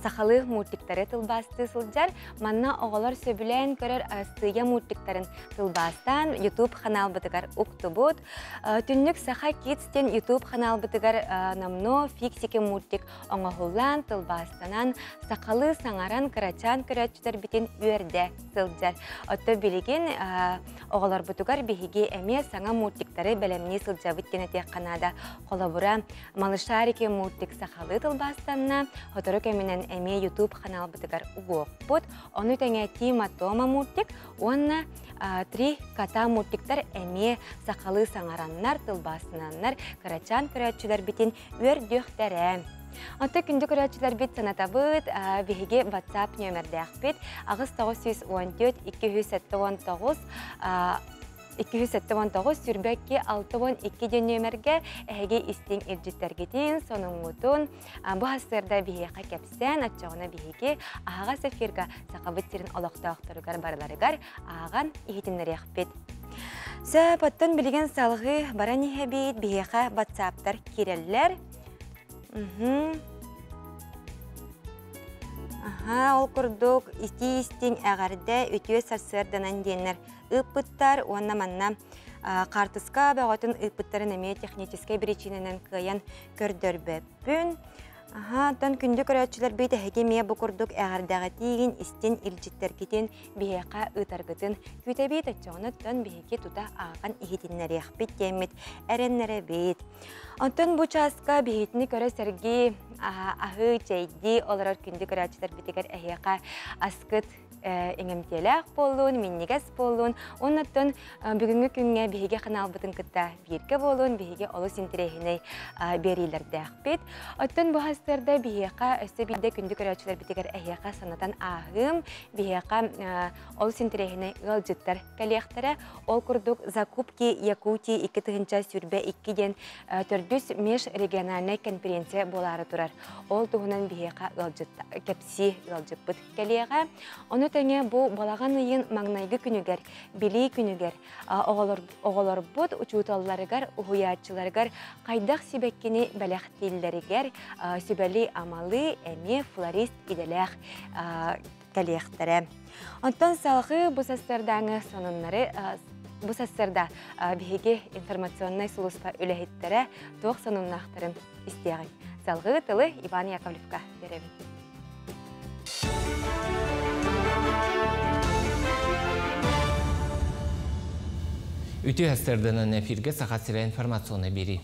сахалыы мультиктары тылбаастыы сылдьар. Манна оҕолор сөбүлээн көрөр Арассыыйа мультиктарын тылбаастаан YouTube ханаалбытыгар уктубут. Түннүк Саха Kids диэн YouTube ханаалбытыгар номнуо фиксики мультик оҥоһуллан, тылбаастанан, сахалыы саҥаран кырачаан көрөөччүлэрбитин үөрдэ сылдьар. Оттон билигин оҕолорбутугар биһиги эмиэ саҥа мультиктары бэлэмнии сылдьабыт диэн этиэххэ наада. Холобура, Малышарики мультик сахалыы тылбаастанна, сотору кэминэн эмиэ YouTube ханаалбытыгар угуохпут. Ону тэҥэ Тима Тома мультик уонна Три кота мультиктар эмиэ сахалыы саҥараннар, тылбаастананнар кырачаан көрөөччүлэрбитин үөрдүөхтэрэ. Онто күндү көрөөччүлэрбит санатабыт, биһиги WhatsApp нүөмэрдээхпит 8914 279 279 сүрбэкки 62 диэн нүөмэргэ эһиги истиҥ илдьиттэргитин, сонуҥҥутун бу сарсыарда биһиэхэ кэпсээн, оччоҕуна биһиги аһаҕас эфирга Сахабыт сирин олохтоохторугар барыларыгар ааҕан иһитиннэриэхпит. Сөп, оттон билигин салҕыы баран иһэбит, биһиэхэ ватсаптар киирэллэр. Аха, ол курдук итии истиҥ эҕэрдэ үтүө сарсыарданан диэннэр ыыппыттар уонна манна хаартыска бөҕөтүн ыыппыттарын эмиэ техническэй биричиинэнэн кыайан көрдөрбөппүн. Аха, оттон күндү көрөөччүлэрбит эһиги эмиэ бу курдук эҕэрдэҕитиин, истин илдьиттэргитин биһиэхэ ыытаргытын күүтэбит, оччоҕуна оттон биһиги тута ааҕан иһитиннэриэхпит диэммит эрэннэрэбит. Онтон бу чааска биһитини көрө сэргии, аһыы, чэйдии олорор күндү көрөөччүлэрбитигэр эһиэхэ аскыт иҥэмтиэлээх буоллун, минньигэс буоллун. Оннуттан бүгүҥҥү күҥҥэ биһиги ханаалбытын кытта бииргэ буолун, биһиги олус интэриэһинэй биэриилэрдээхпит. Оттон бу хастарда биһиэхэ өссө биирдэ күндү көрөөччүлэрбитигэр эһиэхэ санатан ааһыым. Биһиэхэ олус интэриэһинэй ыалдьыттар кэлиэхтэрэ. Ол курдук Закупки Якутии 2022 диэн төрдүс межрегиональнай конференция буолаары турар. Ол туһунан биһиэхэ ыалдьыт кэпсии ыалдьыппыт кэлиэҕэ. Ону тэҥэ бу балаҕан ыйын маҥнайгы күнүгэр, Билии күнүгэр оҕолорбут учууталларыгар, уһуйааччыларыгар хайдах сибэккини бэлэхтииллэригэр сүбэлии-амалыы эмиэ флорист идэлээх кэлиэхтэрэ. Онтон салҕыы бу сарсыардааҥы сонуннары бу сарсыарда биһиги информационнай сулууспа үлэһиттэрэ туох сонуннаахтарын истиэҕиҥ. Салҕыы тылы Иван Яковлевка биэрэбин. Үтүө сарсыарданан эфиргэ Саха сирэ информационнай биэрии.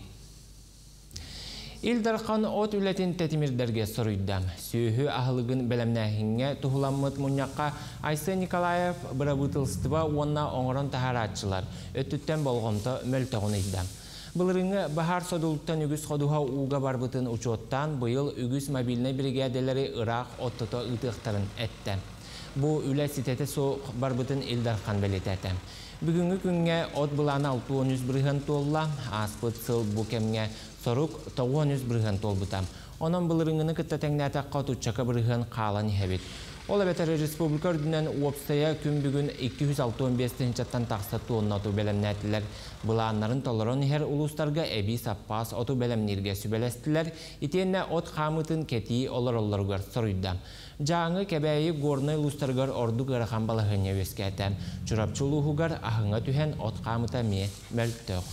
Ил Дархан от үлэтин тэтимирдэргэ соруйда. Сүөһү аһылыгын бэлэмнээһиҥҥэ туһуламмыт мунньахха Айсен Николаев бырабыыталыстыба уонна оҥорон таһаарааччылар өттүттэн болҕомто мөлтөҕүн ыйда. Былырыыҥҥы баһаар содулуттан үгүс ходуһа ууга барбытын учуоттаан, быйыл үгүс мобильнай биригээдэлэри ыраах оттото ыытыахтарын эттэ. Бу үлэ ситэтэ суох барбытын Ил Дархан бэлиэтээтэ. Бүгүҥҥү күҥҥэ от былаана 63% туолла, ааспыт сыл бу кэмҥэ сорук 93% туолбута. Онон былырыыҥҥыны кытта тэҥнээтэххэ отуччака бырыһыан хаалан иһэбит. Ол эбэтэр республика үрдүнэн уопсайа күн бүгүн 265 тыһыынчаттан тахса туонна оту бэлэмнээтилэр. Былааннарын толорон иһэр улуустарга эбии саппаас оту бэлэмнииргэ сүбэлэстилэр, итиэннэ от хаамыытын кэтии олороллоругар соруйда. Дьааҥы, Кэбээйи, Горнай улуустарыгар ордук ыарахан балаһыанньа үөскээтэ. Чурапчы улууһугар аһыҥа түһэн от хаамыта эмиэ мөлтөх.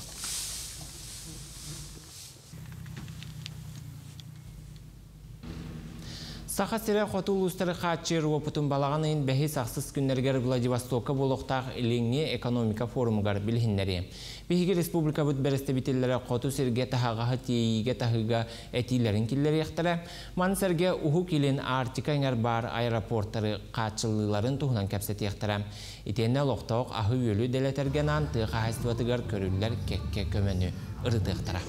Саха сирэ хоту улуустары хааччыйар уопутун балаҕан ыйын бэһис-ахсыс күннэригэр Владивостокка буолуохтаах Илиҥҥи экономика форумугар билиһиннэриэ. Биһиги республикабыт бэрэстэбиитэллэрэ хоту сиргэ таһаҕаһы тиэйиигэ-таһыыга этиилэрин киллэриэхтэрэ. Маны сэргэ Уһук Илин Арктика эҥэр баар аэропортары хааччыллыыларын туһунан кэпсэтиэхтэрэ. Итиэннэ олохтоох аһы-үөлү дэлэтэргэ анаан тыа хаһаайыстыбатыгар көрүллэр кэккэ көмөнү ырытыахтара.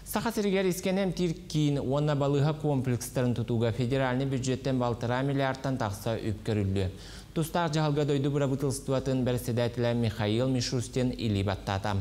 Саха сиригэр искэн эмтиир киин уонна балыыһа комплекстарын тутууга федеральнай бюджеттэн балтараа миллиардтан тахса үп көрүллүө. Тустаах дьаһалга дойду бырабыыталыстыбатын бэрэссэдээтэлэ Михаил Мишустин илии баттаата.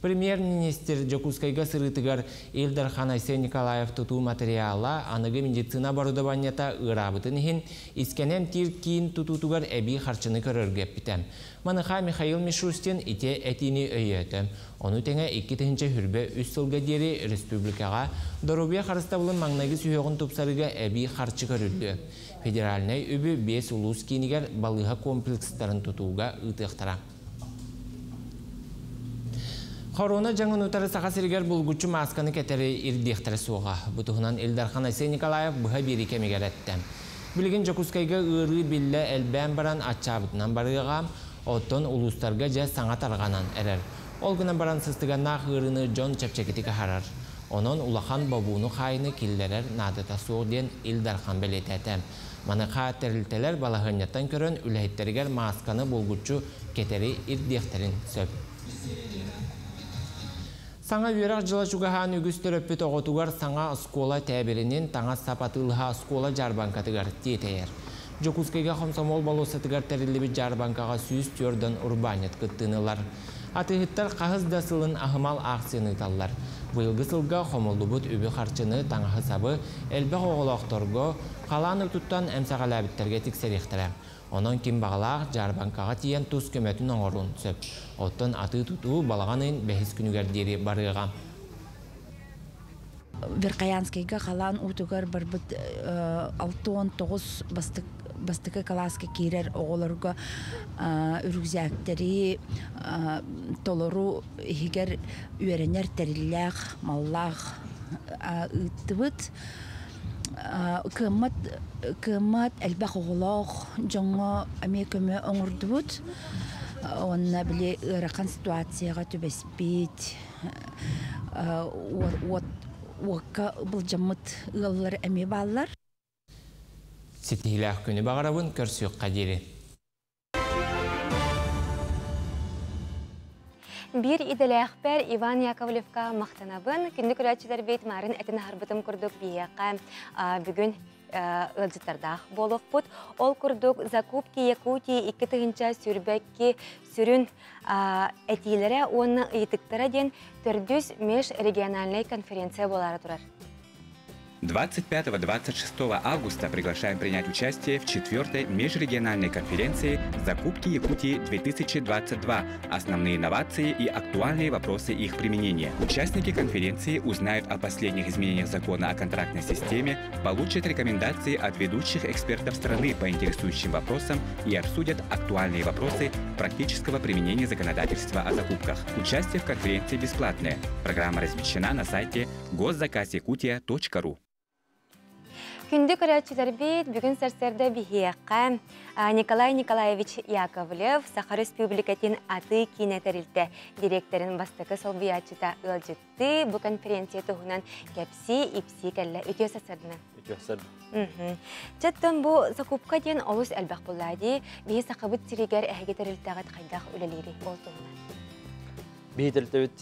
Премьер-министр Дьокуускайга сырыытыгар Ил Дархан Айсен Николаев тутуу материала, аныгы медицина оборудованиета ыараабытын иһин искэни эмтиир киин тутуутугар эбии харчыны көрөргө эппитэ. Маныха Михаил Мишустин ити этиини өйөөтө. Ону тэҥэ 2023 сылга диэри республикаҕа доруобуйа харыстабылын маҥнайгы сүһүөҕүн тупсарыыга эбии харчы көрүллүө. Федеральнай үбү биэс улуус киинигэр балыыһа комплекстарын тутууга ыытыахтара. Хоруона дьаҥын утары Саха сиригэр булгуччу маасканы кэтэри ирдиэхтэрэ суоҕа. Бу туһунан Ил Дархан Айсен Николаев быһа биэрии кэмигэр эттэ. Билигин Дьокуускайга ыарыы биллэ элбээн баран аччаабытынан барыаҕа, оттон улуустарга дьэ саҥа тарҕанан эрэр. Ол гынан баран сыстыганнаах ыарыыны дьон чэпчэкитик аһарар. Онон улахан бобууну-хаайыны киллэрэр наадата суох диэн Ил Дархан бэлиэтээтэ. Маныаха тэрилтэлэр балаһыанньаттан көрөн үлэһиттэригэр маасканы булгуччу кэтэри ирдиэхтэрин сөп. Саҥа үөрэх дьыла чугаһаан үгүс төрөппүт оҕотугар саҥа оскуола тээбиринин таҥас-сап атыылаһа оскуола дьаарбаҥкатыгар тиэтэйэр. Дьокуускайга Хомсомуол болуоссатыгар тэриллибит дьаарбаҥкаҕа 104 урбаанньыт кыттыыны ылар. Атыыһыттар хаһыс да сылын аһымал аахсыйаны ыыталлар. Быйылгы сылга хомуллубут үбү-харчыны, таҥаһы-сабы элбэх оҕолоохторго, халаан уутуттан эмсэҕэлээбиттэргэ тиксэриэхтэрэ. Онон ким баҕалаах дьаарбаҥкаҕа тиийэн тус көмөтүн оҥоруон сөп. Оттон атыы-тутуу балаҕан ыйын бэһис күнүгэр диэри барыаҕа. Верхоянскайга халаан уутугар барбыт 69 бастык бастакы кылааска киирэр оҕолорго үрүкзээктэри толору иһигэр үөрэнэр тэриллээх, маллаах ыыттыбыт. Кыаммат кыаммат элбэх оҕолоох дьоҥҥо эмиэ көмө оҥордубут. Уонна били ыарахан ситуацияҕа түбэспит уокка былдьаммыт ыаллар эмиэ бааллар. Ситиһиилээх күнү баҕарабын, көрсүөххэ диэри. Биир идэлээхпэр Иван Яковлевка махтанабын. Күндү көрөөччүлэрбит марын этин аһарбытым курдук биһиэхэ бүгүн ыалдьыттардаах буолуохпут. Ол курдук Закупки Якутии 2022 сүрүн этиилэрэ уонна ыйытыктара диэн төрдүс межрегиональнай конференция буолаары турар. 25-26 августа приглашаем принять участие в 4-й межрегиональной конференции «Закупки Якутии-2022. Основные инновации и актуальные вопросы их применения». Участники конференции узнают о последних изменениях закона о контрактной системе, получат рекомендации от ведущих экспертов страны по интересующим вопросам и обсудят актуальные вопросы практического применения законодательства о закупках. Участие в конференции бесплатное. Программа размещена на сайте госзаказякутия.ру. Күндү көрөөччүлэрбит, бүгүн сарсыарда биһиэхэ Николай Николаевич Яковлев, Саха Республикатын Атыы киинэ тэрилтэ директорын бастакы солбуйааччыта ыалдьыттыы, бу конференция туһунан кэпсии, ипсии кэллэ. Үтүө сарсыарданан. Үтүө сарсыарда. Чаттан бу закупка диэн олус элбэх буолла дии. Биһи Сахабыт сиригэр эһиги тэрилтэҕит хайдах үлэлиирий ол туһунан? Биһи тэрилтэбит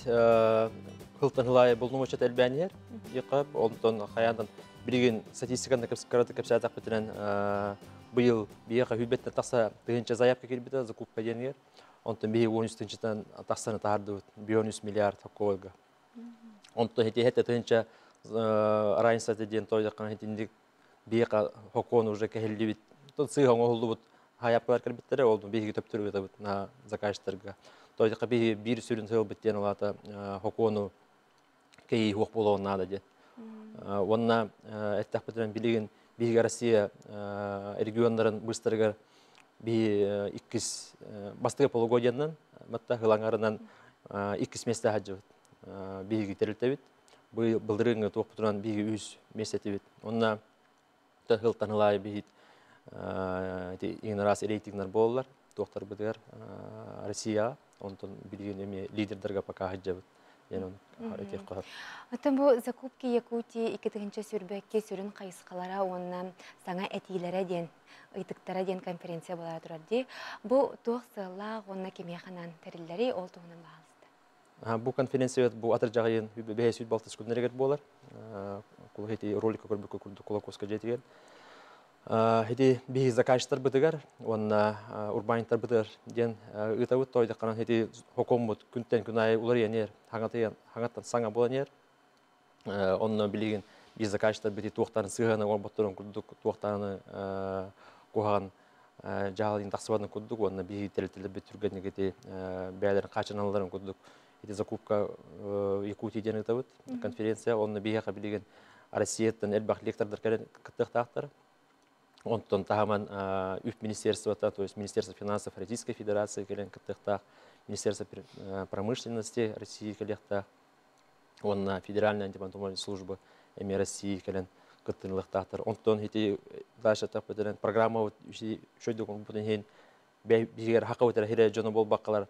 сылтан сыл аайы болномочет элбээн иһэр. Иқап, онтон хайаандан билигин статистиканы кыраты кэпсээтэх быйыл биһиэхэ хүлбэттэн тахса тыһыынча заявка киирбитэ закупка диэнигэр. Онтон биһи 13 тыһыынчатан тахсаны таһардыбыт, 13 миллиард хоккойга. Онтон хити хэтэ тыһыынча разница диэн тойдаккан хитинник биһиэхэ хоккону уже кэһиллибит. Тон сыыһа оҥоһуллубут хаайапкалар кэлбиттэрэ, ол биһиги төптөрү ытабыт на заказчиктарга. Тойдакка биһи биир сүрүн сыалбыт диэн олата хоккону кэйии хуох буолуон наада диэн. Уонна эттэхпитинэн билигин биһиги Россия регионнарын быстарыгар биһи иккис бастакы полугодиянан матта хылаңарынан иккис месте хаджыбыт. Биһиги тэрилтэбит. Былырыыңы туохпутунан биһиги үс месте. Онна хылтан хылаай биһит иҥнарас рейтингнар буоллар туохтарбытыгар Россия онтон билигин эми лидердерге пока хаджабыт. Оттон бу «Закупки Якутии 2022 сүрүн хайысхалара уонна саҥа этиилэрэ» диэн, ыйытыктара диэн конференция буолара турар дии. Бу туох сыаллаах уонна кимиэхэ анаан тэриллэрий, ол туһунан баһаалыста. Бу конференция бу атырдьах ыйын бэһис сүүс балтыс күннэригэр буолар. Кулу ролика көрбүккэ курдук Кулаковскай дьиэтигэр. Хити биһи заказчиктар бытыгар уонна урбаанньыттар бытыгар диэн ыытабыт. Тойдакканан хити хокоммут күнтэн күн аайы уларыйан хаҥатыйан хаҥаттан саҥа буолан иһэр. Онно билигин биир заказчиктар бити туохтарын сыһыаны оҥорботторун курдук, туохтааны куһаҕан дьаһалын тахсыбатын курдук, уонна биһиги тэрилтэлэрбит түргэнник ити бэйэлэрин хаачыналларын курдук ити «Закупка Якутии» диэн ыытабыт конференция. Онно биһиэхэ билигин Россияттан элбэх лектордар кэлэн кыттыахтаахтар. Онтон таһаман үп министерствота, то есть Министерство финансов Российской Федерации кэлэн кыттыахтаах, Министерство промышленности России кэлиэхтээх, уонна Федеральная антимонопольная служба эми России кэлэн кыттынылыктаахтар. Онтон ити дальше тахпытынан программа шөйдө бутун хин биһигер хака өтөр хире дьоно болбаккалар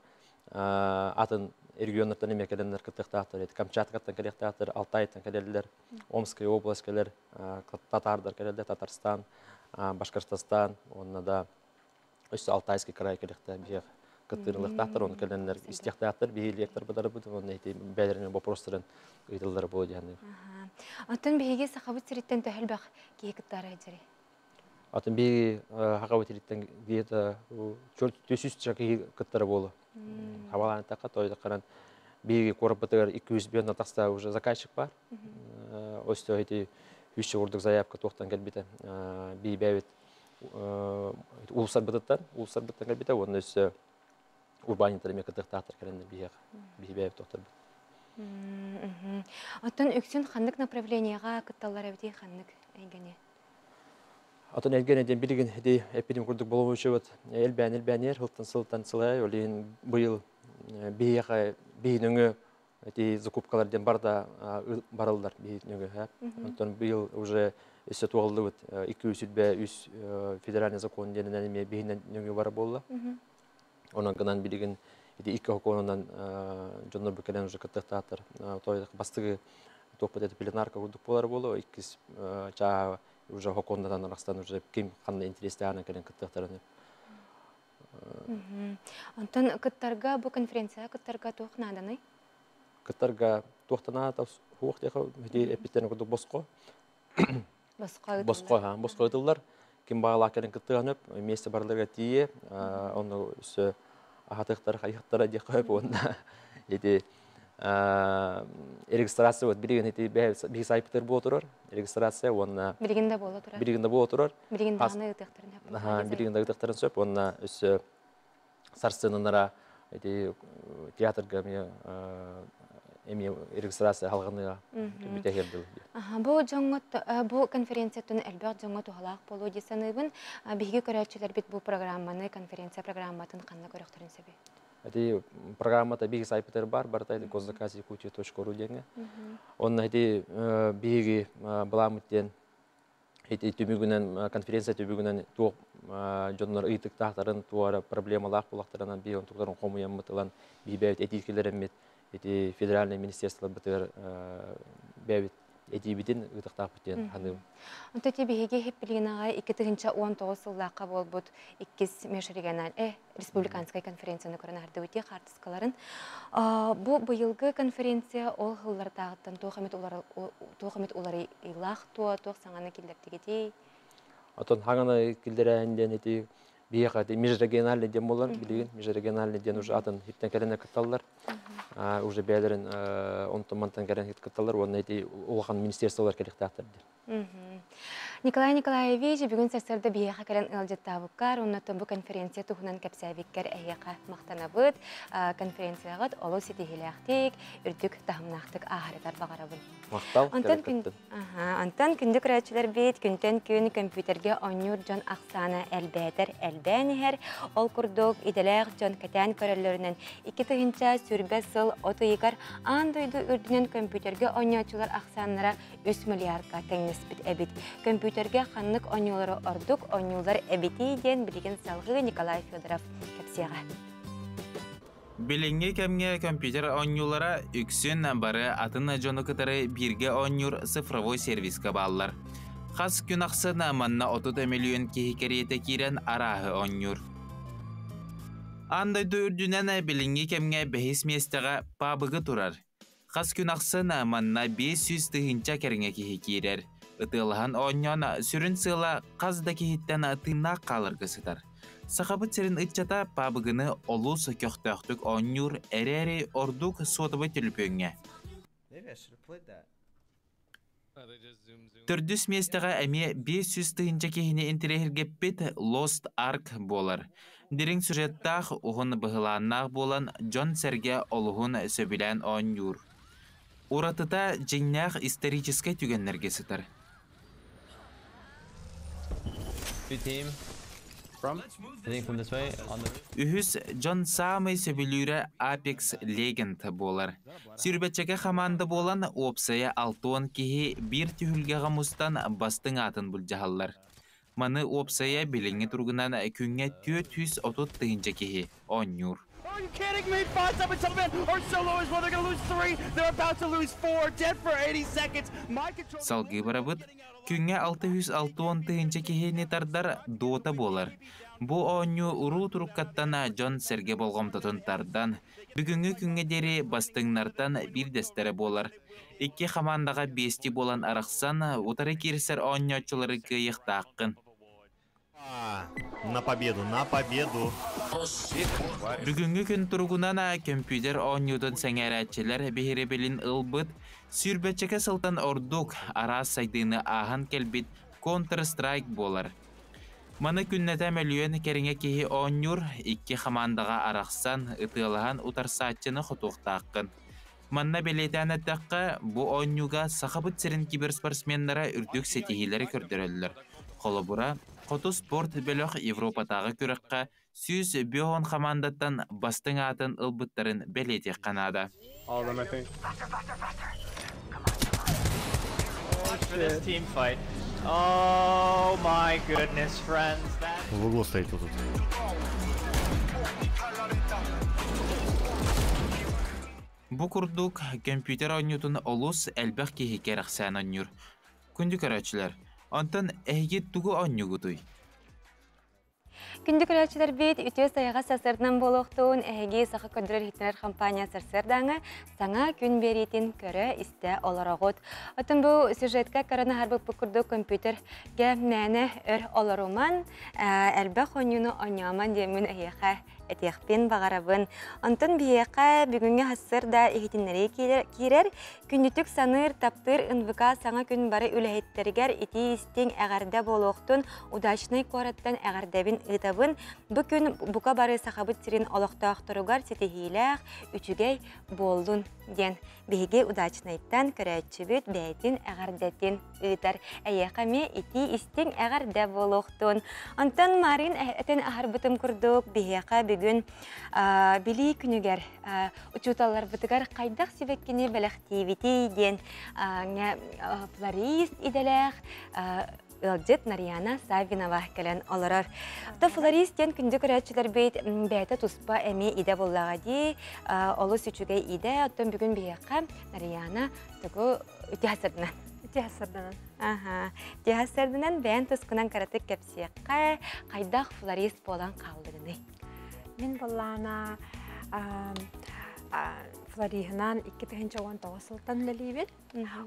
атын регионнартан эме кэлэннэр кыттыахтаахтар. Камчаткаттан кэлиэхтаахтар, Алтайтан кэлэллэр, Омская область кэлэр, татардар кэлэллэр, Татарстан, Башкортостан, онна да өссө Алтайский край кэлиэхтээх биһиэх кыттыынылыктаахтар, оны кэлэннэр истиэхтаахтар, биһи лектор бытарбыт, онно ити бээлэрин вопростарын ыйтыллар буолуо диэн. Оттон биһиги Сахабыт сириттэн төһө элбэх киһи кыттаары сылдьарый? Атын биһиги Сахабыт сириттэн где-то 400 киһи кыттара буолуо. Хабалаан такка тойдакканан биһиги куораппытыгар 200 биэн тахса уже заказчик бар. Өстө ити үс курдук заявка туохтан кэлбитэ. Би бэбит улусарбытыттан кэлбитэ, уонна өссө урбаанньыттар эмиэ кытыктаахтар кэлэннэр биһиэх биһи бэбит тохторбут. Оттон үксүн ханнык направлениеға кытталлар эбитий, ханнык эйгэни? Атын элген ден билигин ди эпидем курдук болуучубут элбээн элбээнер хылтан сылтан сылай олин быйыл биһиэхэ биһинөҥө эти закупкалар ден барда барыллар биһинөҥө. Онтон быйыл уже өссө туоллубут 203 федеральный закон дененен эме биһинен бар болла. Онон гынан билигин ити икки хокуонунан дьоннор букелен уже кыттыктаатар. Той бастыгы туохпут эти пленарка курдук болар болу, иккис чаа уже хокуоннатан арахстан уже ким ханна интерестаана кэлэн кыттыктарын. Онтон кыттарга, бу конференция кыттарга туох нааданы? Кыттарга туохтана хуох теха ити эпиттен курдук боско. Боско. Боско, ха, боско ытыллар. Ким багала кэлэн кыттыганып, месте барларга тие, онно өссө ахатыктар, хайыктара диэхэ онна ити Регистрация вот билигин ити биһи сайпытыр буо турар. Регистрация уонна Билигин да буола турар. Билигин да буола турар. Билигин даҕаны ыытыахтарын сөп. Билигин да ыытыахтарын сөп уонна өссө сарсынынара ити театрга эмиэ эмиэ регистрация халҕаныга бүтэһиэр дылы. Бу дьоҥҥо бу конференцияттан элбэх дьоҥҥо туһалаах буолуо дии саныыбын. Биһиги көрөөччүлэрбит бу программаны, конференция программатын ханна көрөхтөрүн сөбүй? Ити программата биһиги сайпытыр бар, барыта ити госзаказ якутия.ру диэҥҥэ. Онно ити биһиги былааммыт диэн ити түмүгүнэн конференция түмүгүнэн туох дьоннор ыйытыктаахтарын, туох эрэ проблемалаах буолахтарынан биһиги онтуктарын хомуйаммыт ылан биһи бэйэбит этии киллэрэммит ити федеральнай министерстволарбытыгар бэйэбит этиибитин ыытыахтаахпыт диэн саныыбын. Онто ити биһиги Хиппилинаҕа 2019 сыллаахха буолбут иккис межрегиональ республиканскай конференцияны көрөн аһардыбыт хаартыскаларын. Бу быйылгы конференция ол сыллардааҕыттан туох эмит туох эмит уларыйыылаах туо, туох саҥаны киллэрдигитий? Отон хаҥаны киллэрээһин диэн ити биһиэхэ ити межрегиональный диэн буолар билигин межрегиональный диэн уже атын хиттэн кэлэн кытталлар. Уже бэйэлэрин онтон мантан кэлэн кытталлар уонна ити улахан министерстволар кэлиэхтээхтэр диэн. Николай Николаевич, бүгүн сарсыарда биһиэхэ кэлэн ыалдьыттаабыккар уонна бу конференция туһунан кэпсээбиккэр эһиэхэ махтанабыт. Конференцияҕыт олус ситиһиилээхтик, үрдүк таһымнаахтык ааһарыгар баҕарабын. Махтал. Онтон күн Онтон күндү көрөөччүлэрбит күнтэн күн көмпүүтэргэ оонньуур дьон ахсаана элбээтэр элбээн иһэр. Ол курдук идэлээх дьон кэтээн көрөллөрүнэн 2020 сыл от ыйыгар аан дойду үрдүнэн көмпүүтэргэ оонньооччулар ахсааннара 3 миллиардка тэҥнэспит эбит. Көмпүүтэргэ ханнык оонньуулары ордук оонньуулар эбитий диэн билигин салгыы Николай Федоров кэпсиэҕэ. Билиҥҥи кэмҥэ компьютер оонньуулара үксүн бары атын дьону кытары бииргэ оонньуур цифровой сервиска бааллар. Хас күн ахсын манна 30 миллион киһи кэриэтэ киирэн арааһы оонньуур. Аан дойду үрдүнэн билиҥҥи кэмҥэ бэһис миэстэҕэ пабыгы турар. Хас күн ахсын манна 500 тыһыынча кэриҥэ киһи киирэр. Ытыалаһан оонньоон сүрүн сыала хас да киһиттэн тыыннаах хааларга сытар. Сахабыт сирин ыччата пабыгыны олус көхтөөхтүк оонньуур эрээри ордук суотабай төлөпүөҥҥэ. Төрдүс миэстэҕэ эмиэ 500 тыһыынча киһини интэриэһиргэппит Lost Ark буолар. Дириҥ сюжеттаах, уһун быһылааннаах буолан дьон-сэргэ олуһун сөбүлээн оонньуур. Уратыта дьиҥнээх историческай түгэннэргэ сытар. Үһүс дьон саамай сөбүлүүрэ Apex Legend буолар. Сүүрбэччэкэ хамаанда буолан, уопсайа 60 киһи биир түһүлгэҕэ мустан бастыҥ аатын былдьаһаллар. Маны уопсайа билиҥҥи туругунан күҥҥэ 430 тыһыынча киһи оонньуур. Салгыы барабыт. Күҥҥэ 660 тыһыынча киһини тардар Дота буолар. Бу оонньуу уруу туруккаттан дьон-сэргэ болҕомтотун тардан, бүгүҥҥү күҥҥэ диэри бастыҥнартан биирдэстэрэ буолар. Икки хамаандаҕа биэстии буолан арахсан, утары киирсэр оонньооччулары кыайыахтааххын. На победу, на победу! Бүгүҥҥү күн туругунан көмпүүтэр оонньуутун сэҥээрээччилэр биһирэбилин ылбыт, сүүрбэччэкэ сылтан ордук араас сайдыыны ааһан кэлбит Counter-Strike буолар. Маны күннэтэ мөлүйүөн кэриҥэ киһи оонньуур, икки хамаандаҕа арахсан, ытыалаһан утарсааччыны хотуохтааххын. Манна бэлиэтээн эттэххэ, бу оонньууга Сахабыт сирин киберспортсменнара үрдүк ситиһиилэри көрдөрөллөр. Холобура, Хоту спорт бөлөх Европатааҕы күрэххэ 150 хамаандаттан бастыҥ аатын ылбыттарын бэлиэтиэххэ наада. В углу стоит вот тут. Бу курдук, көмпүүтэр оонньуутун олус элбэх киһи кэрэхсээн оонньуур. Күндү көрөөччүлэр, онтон эһиги тугу оонньуугутуй? Күндү көрөөччүлэрбит, үтүө сайаҕа сарсыарданан буолуохтун, эһиги Саха көрдөрөр иһитинэр компания сарсыардааҥы саҥа күн биэриитин көрө-истэ олороҕут. Оттон бу сюжетка көрөн аһарбыппыт курдук компьютергэ мээнэ өр олоруман, элбэх оонньууну оонньоомон диэммин эһиэхэ этиэхпин баҕарабын. Онтон биһиэхэ бүгүҥҥү сарсыарда иһитиннэрии киирэр. Күндүтүк саныыр, таптыыр НВК саҥа күн бары үлэһиттэригэр итии-истиҥ эҕэрдэ буолуохтун, Удачнай куораттан эҕэрдэбин ыытабын. Бу күн бука бары Сахабыт сирин олохтоохторугар ситиһиилээх, үчүгэй буоллун диэн биһиги Удачнайтан көрөөччүбүт бэйэтин эҕэрдэтин ыытар. Эйиэхэ эмиэ итии-истиҥ эҕэрдэ буолуохтун. Онтон Марин этэн аһарбытым курдук биһиэхэ бүгүн Билии күнүгэр учууталларбытыгар хайдах сибэккини бэлэхтиибитий диэн флорист идэлээх ыалдьыт Нарьяна Саввинова кэлэн олорор. То флорист диэн күндү көрөөччүлэрбит бэйэтэ туспа эмиэ идэ буоллаҕа дии. Олус үчүгэй идэ. Оттон бүгүн биһиэхэ Нарьяна тугу үтүө Үтүө Аха. Үтүө бэйэн тускунан кыратык кэпсиэххэ, хайдах флорист буолан хааллыгыный? Мин буоллаана флориһынан 2019 сылтан үлэлиибин.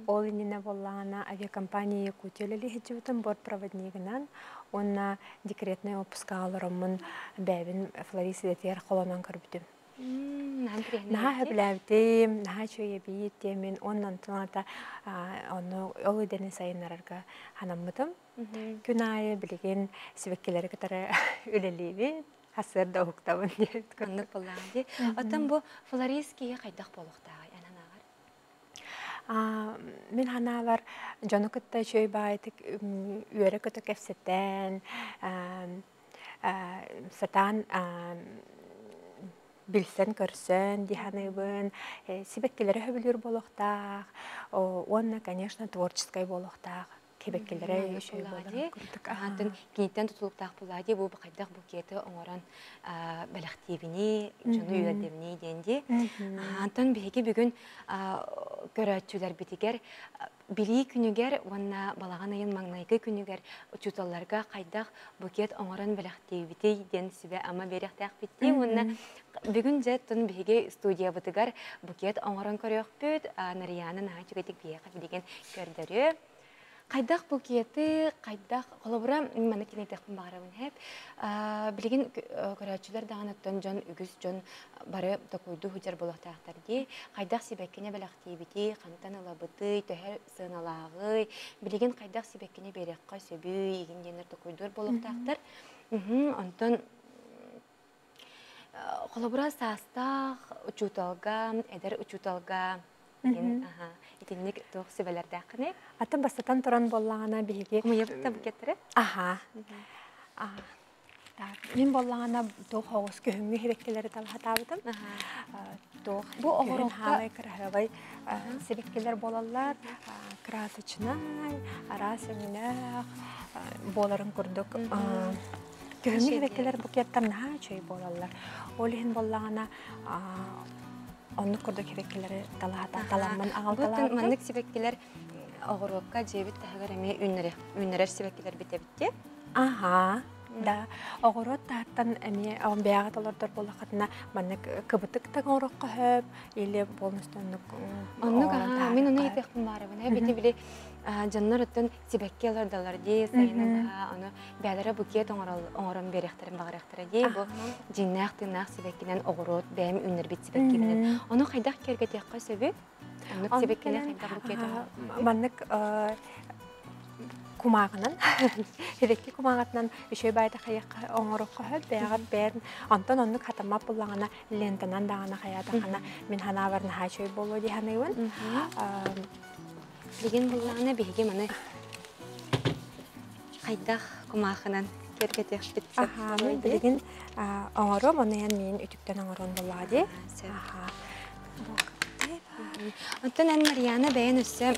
Ол иннинэ буоллаҕына авиакомпания Якутия үлэлии сылдьыбытым бортпроводнигынан уонна декретнай отпускаҕа олороммун бэйэбин флорист идэтигэр холонон көрбүтүм. Наһаа сөбүлээбитим, наһаа үчүгэй эбит диэммин уонна онтон аата ону ол идэни сайыннарарга санаммытым. Күн аайы билигин сибэккилэри кытары үлэлиибин, сарсыарда уһуктабын диэбит курдук. Оннук буоллаҕа дии. Оттон бу флорист киһи хайдах буолуохтааҕый эн санааҕар? Мин санаабар, дьону кытта үчүгэй баҕайытык үөрэ-көтө кэпсэтэн, сатаан билсэн-көрсөн дии саныыбын. Сибэккилэри сөбүлүүр буолуохтаах уонна, конечно, творческай буолуохтаах. Кэбэккилэрэ үчүгэй буоларын курдук. Атын киниттэн тутулуктаах буоллаа дии бу хайдах букеты оҥорон бэлэхтиибиний, дьону үөрдэбиний диэн дии. Антон биһиги бүгүн көрөөччүлэрбитигэр Билии күнүгэр уонна балаҕан ыйын маҥнайгы күнүгэр учууталларга хайдах букет оҥорон бэлэхтиибитий диэн сүбэ-ама биэриэхтээхпит дии уонна бүгүн дьэ тун биһиги студиябытыгар букет оҥорон көрүөхпүт. Нарияна наһаа үчүгэйдик биһиэхэ билигин көрдөрүө. Хайдах букеты, хайдах, холобура, маны кинитэхпин баҕарабын хэп. Билигин көрөөччүлэр даҕаны оттон дьон, үгүс дьон бары токуйдуу сылдьар буолуохтаахтар дии. Хайдах сибэккини бэлэхтиибитий, хантан ылабытый, төһө сыаналааҕый, билигин хайдах сибэккини биэриэххэ сөбүй, игин диэннэр токуйдуур буолуохтаахтар. Онтон холобура саастаах учууталга, эдэр учууталга итинник туох сүбэлэрдээххиний? Атын бастатан туран буоллаҕына биһиги Хомуйабыт да букеттары? Аха. Мин буоллаҕына туох оҕус күһүҥҥү сибэккилэри талаһатаабытым. Туох бу оҕурукка хаалай кыраһыабай сибэккилэр буолаллар. Красочнай, араас өҥнөөх буоларын курдук күһүҥҥү сибэккилэр букеттар наһаа үчүгэй буолаллар. Ол иһин буоллаҕына оннук курдук сибэккилэри таламмын аҕалталаабытым. Маннык сибэккилэр оҕуруокка дьиэбит таһыгар эмиэ үүннэрэр сибэккилэрбит эбит дии. Аһаа, да. Оҕуруот таһыттан эмиэ бэйэҕит олордор буоллаххытына маннык кыбытык да оҥоруохха сөп или полностью оннук Оннук аһаа, мин ону ыйытыахпын баарабын. Бити били дьоннор оттон сибэкки олордоллор дии, сайыны быһа, ону бэйэлэрэ букет оҥорон биэриэхтэрин баҕарыахтара дии. Бу дьиҥнээх тыыннаах сибэккинэн оҕуруот бэйэм үүннэрбит сибэккибинэн. Ону хайдах киэргэтиэххэ сөбүй? Оннук сибэккини хайдах букет Маннык кумааҕынан сибэкки кумааҕытынан үчүгэй баайда хайыахха оҥоруохха сөп бэйэҕэр бэйэн онтон оннук хатаммат буллаҕына лентанан даҕаны хайаатаххына мин санаабар наһаа үчүгэй буолуо дии саныыбын. Билигин буллаҕына биһиги маны хайдах кумаахынан киэргэтиэхпит сөп Мин билигин оҥоруом, ону эн миин үтүктэн оҥоруон буоллаҕа дии. Оттон эн Марьяна бэйэн өссө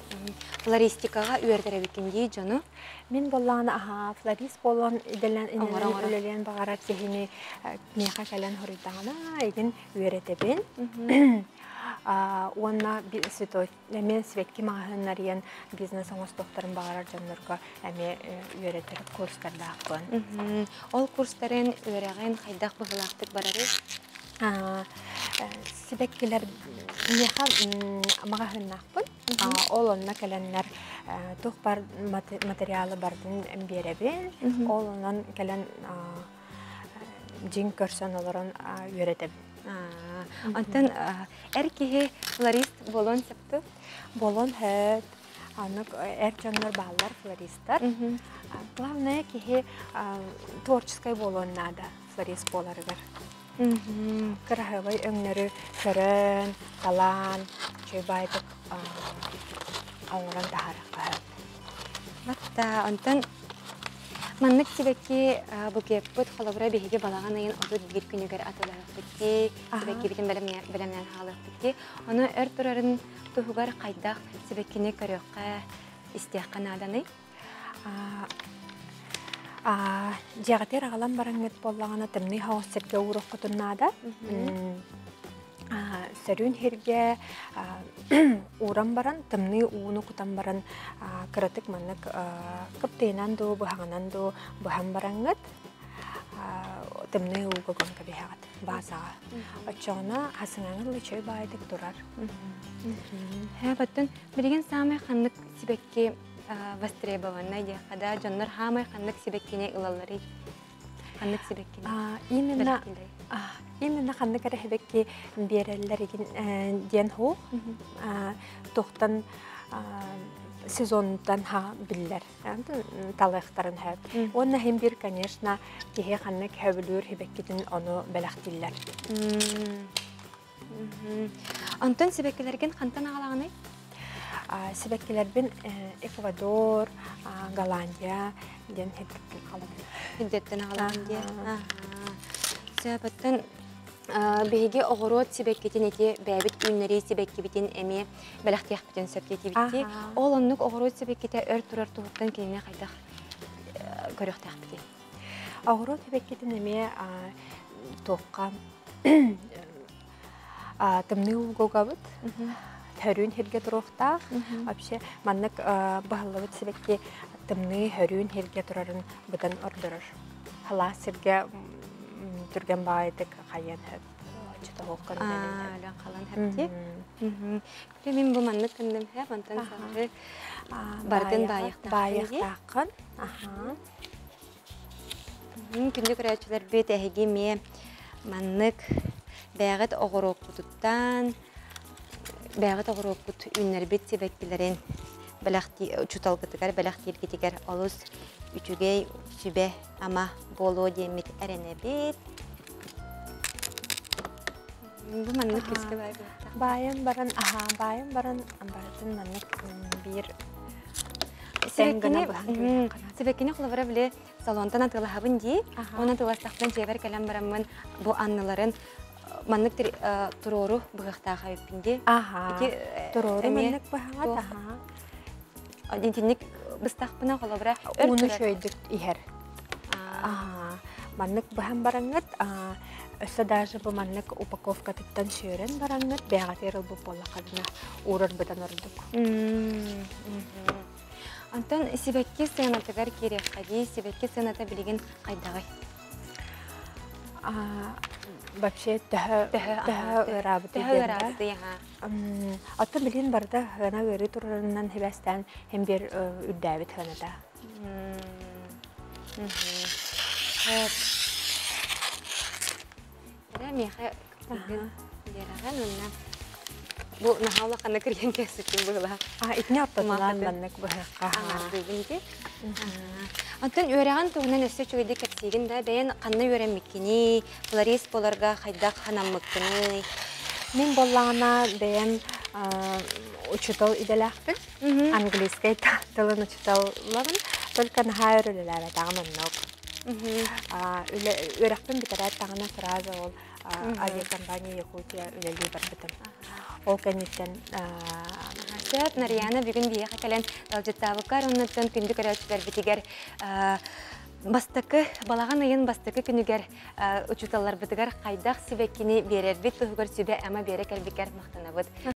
флористикаҕа үөрэтэр эбиккин дии дьону. Мин буоллаҕына аһаа флорист буолан идэлэн үлэлиэн баҕарар киһини миэхэ кэлэн хоруйдаҕына игин үөрэтэбин. Уонна святой эмиэ сибэкки маҕаһыыннарыйан бизнес оҥостуохтарын баҕарар дьоннорго эмиэ үөрэтэр курстардаахпын. Ол курстарын үөрэҕин хайдах быһыылаахтык барарый? Сибэккилэр миэхэ маҕаһыыннаахпын. Ол онно кэлэннэр туох бар материалы бардын биэрэбин. Ол онон кэлэн Дьиҥ көрсөн олорон үөрэтэбин. Онтон эр киһи флорист буолуон сөп дуо? Буолуон сөп. Оннук эр дьоннор бааллар флористар. Главное киһи творческай буолуон наада флорист буоларыгар. Кыраһыабай өҥнөрү көрөн, талаан, үчүгэй баайдык оҥорон таһаарыахха сөп. Батта, онтон маннык сибэкки букеппыт холобура биһиги балаҕан ыйын 31 күнүгэр атылаһыахпыт дии, сибэккибитин бэлэмнээн хаалыахпыт дии. Ону өр турарын туһугар хайдах сибэккини көрүөххэ, истиэххэ нааданый? Дьиэҕитигэр аҕалан бараҥҥыт буоллаҕына тымныы соҕус сиргэ ууруоххутун наада. Сөрүүн сиргэ ууран баран, тымныы ууну кутан баран кыратык маннык кыптыйынан дуу, быһаҕынан дуу быһан бараҥҥыт тымныы ууга уган кэбиһэҕит баазаҕа. Оччоҕуна хасыҥаҥын үчүгэй баайдык турар. Баттын билигин саамай ханнык сибэкки востребованнай диэххэ да, дьоннор хаамай ханнык сибэккини ылалларый? Ханнык сибэккини? Именно именно ханнык эрэ сибэкки биэрэллэр диэн хуу туохтан сезонтан ха биллэр талыахтарын сөп. Уонна иһин бир, конечно, киһи ханнык сөбүлүүр сибэккитин ону бэлэхтииллэр. Онтон сибэккилэргин хантан аҕалаҕыный? Сибэккилэрбин Эквадор, Голландия диэн сирдэттэн аҕалабын. Сирдэттэн аҕалаҕын диэн. Сөп, биһиги оҕуруот сибэккитин ити бэйэбит үүннэрии сибэккибитин эмиэ бэлэхтиэхпитин сөп диэтибит. Ол оннук оҕуруот сибэккитэ өр турар туһуттан кинини хайдах көрүөхтээхпитий? Оҕуруот сибэккитин эмиэ туохха тымныы ууга угабыт. Хөрүүн сиргэ туруохтаах. Вообще маннык баһыллыбыт сибэкки тымныы хөрүүн сиргэ турарын быдан ордорор. Халаас сиргэ түргэн баҕайытык хайыан сөп. Өлөн халан хэпти. Мин бу маннык кынным хэп, онтон салгыы бардын баайыахтааххын. Баайыахтааххын. Күндү көрөөччүлэрбит эһиги эмиэ маннык бэйэҕит оҕуруоккутуттан бэйэҕит оҕуруоккут үүннэрбит сибэккилэрин бэлэхтии учууталгытыгар бэлэхтииргитигэр олус үчүгэй сүбэ-ама буолуо диэммит эрэнэбит. Бу маннык күүскэ баайбыттах. Баайан баран, аһаа, баайан баран барытын маннык биир Сибэккини, сибэккини холобура били салонтан атыылаһабын дии. Онон атыыластахпын дьиэбэр кэлэн бараммын бу анныларын маннык туруору быһыахтаах эбиппин дии. Аха. Туруору маннык быһаҕат, аха. Итинник быстахпына холобура ууну үчүгэйдик иһэр. Маннык быһан бараҥҥыт өссө даже бу маннык упаковкатыттан сүөрэн бараҥҥыт бэйэҕитигэр ылбыт буоллаххытына уурар быдан ордук. Онтон сибэкки сыанатыгар киириэххэ дии, сибэкки сыаната билигин хайдаҕый? Вообще төһө төһө ыараабытый Төһө ыараабытый аха. Оттон билигин барыта сыана ыарыы турарынан сибээстээн һин биир үрдээбит сыаната. Эрэ миэхэ биэрэҕин уонна бу наһаа улаханнык кырыйан кээспиккин быһыылаах. А итини ортотунан маннык быһыахха. Аҥаардыыбын ити. Оттон үөрэҕин туһунан өссө үчүгэйдик кэпсиигин да бэйэн ханна үөрэммиккиний, флорист буоларга хайдах санаммыккыный? Мин буоллаҕына бэйэм учуутал идэлээхпин. Английскай тылын учууталлабын. Только наһаа өр үлэлээбэтэҕим оннук. Үөрэхпин бүтэрээт даҕаны сразу ол авиакомпания Якутия үлэлии барбытым. Ол кэнниттэн Сөп, Нарияна бүгүн биһиэхэ кэлэн ыалдьыттаабыккар оннуттан күндү көрөөччүлэрбитигэр бастакы балаҕан ыйын бастакы күнүгэр учууталларбытыгар хайдах сибэккини биэрэрбит туһугар сүбэ-ама биэрэ кэлбиккэр махтанабыт.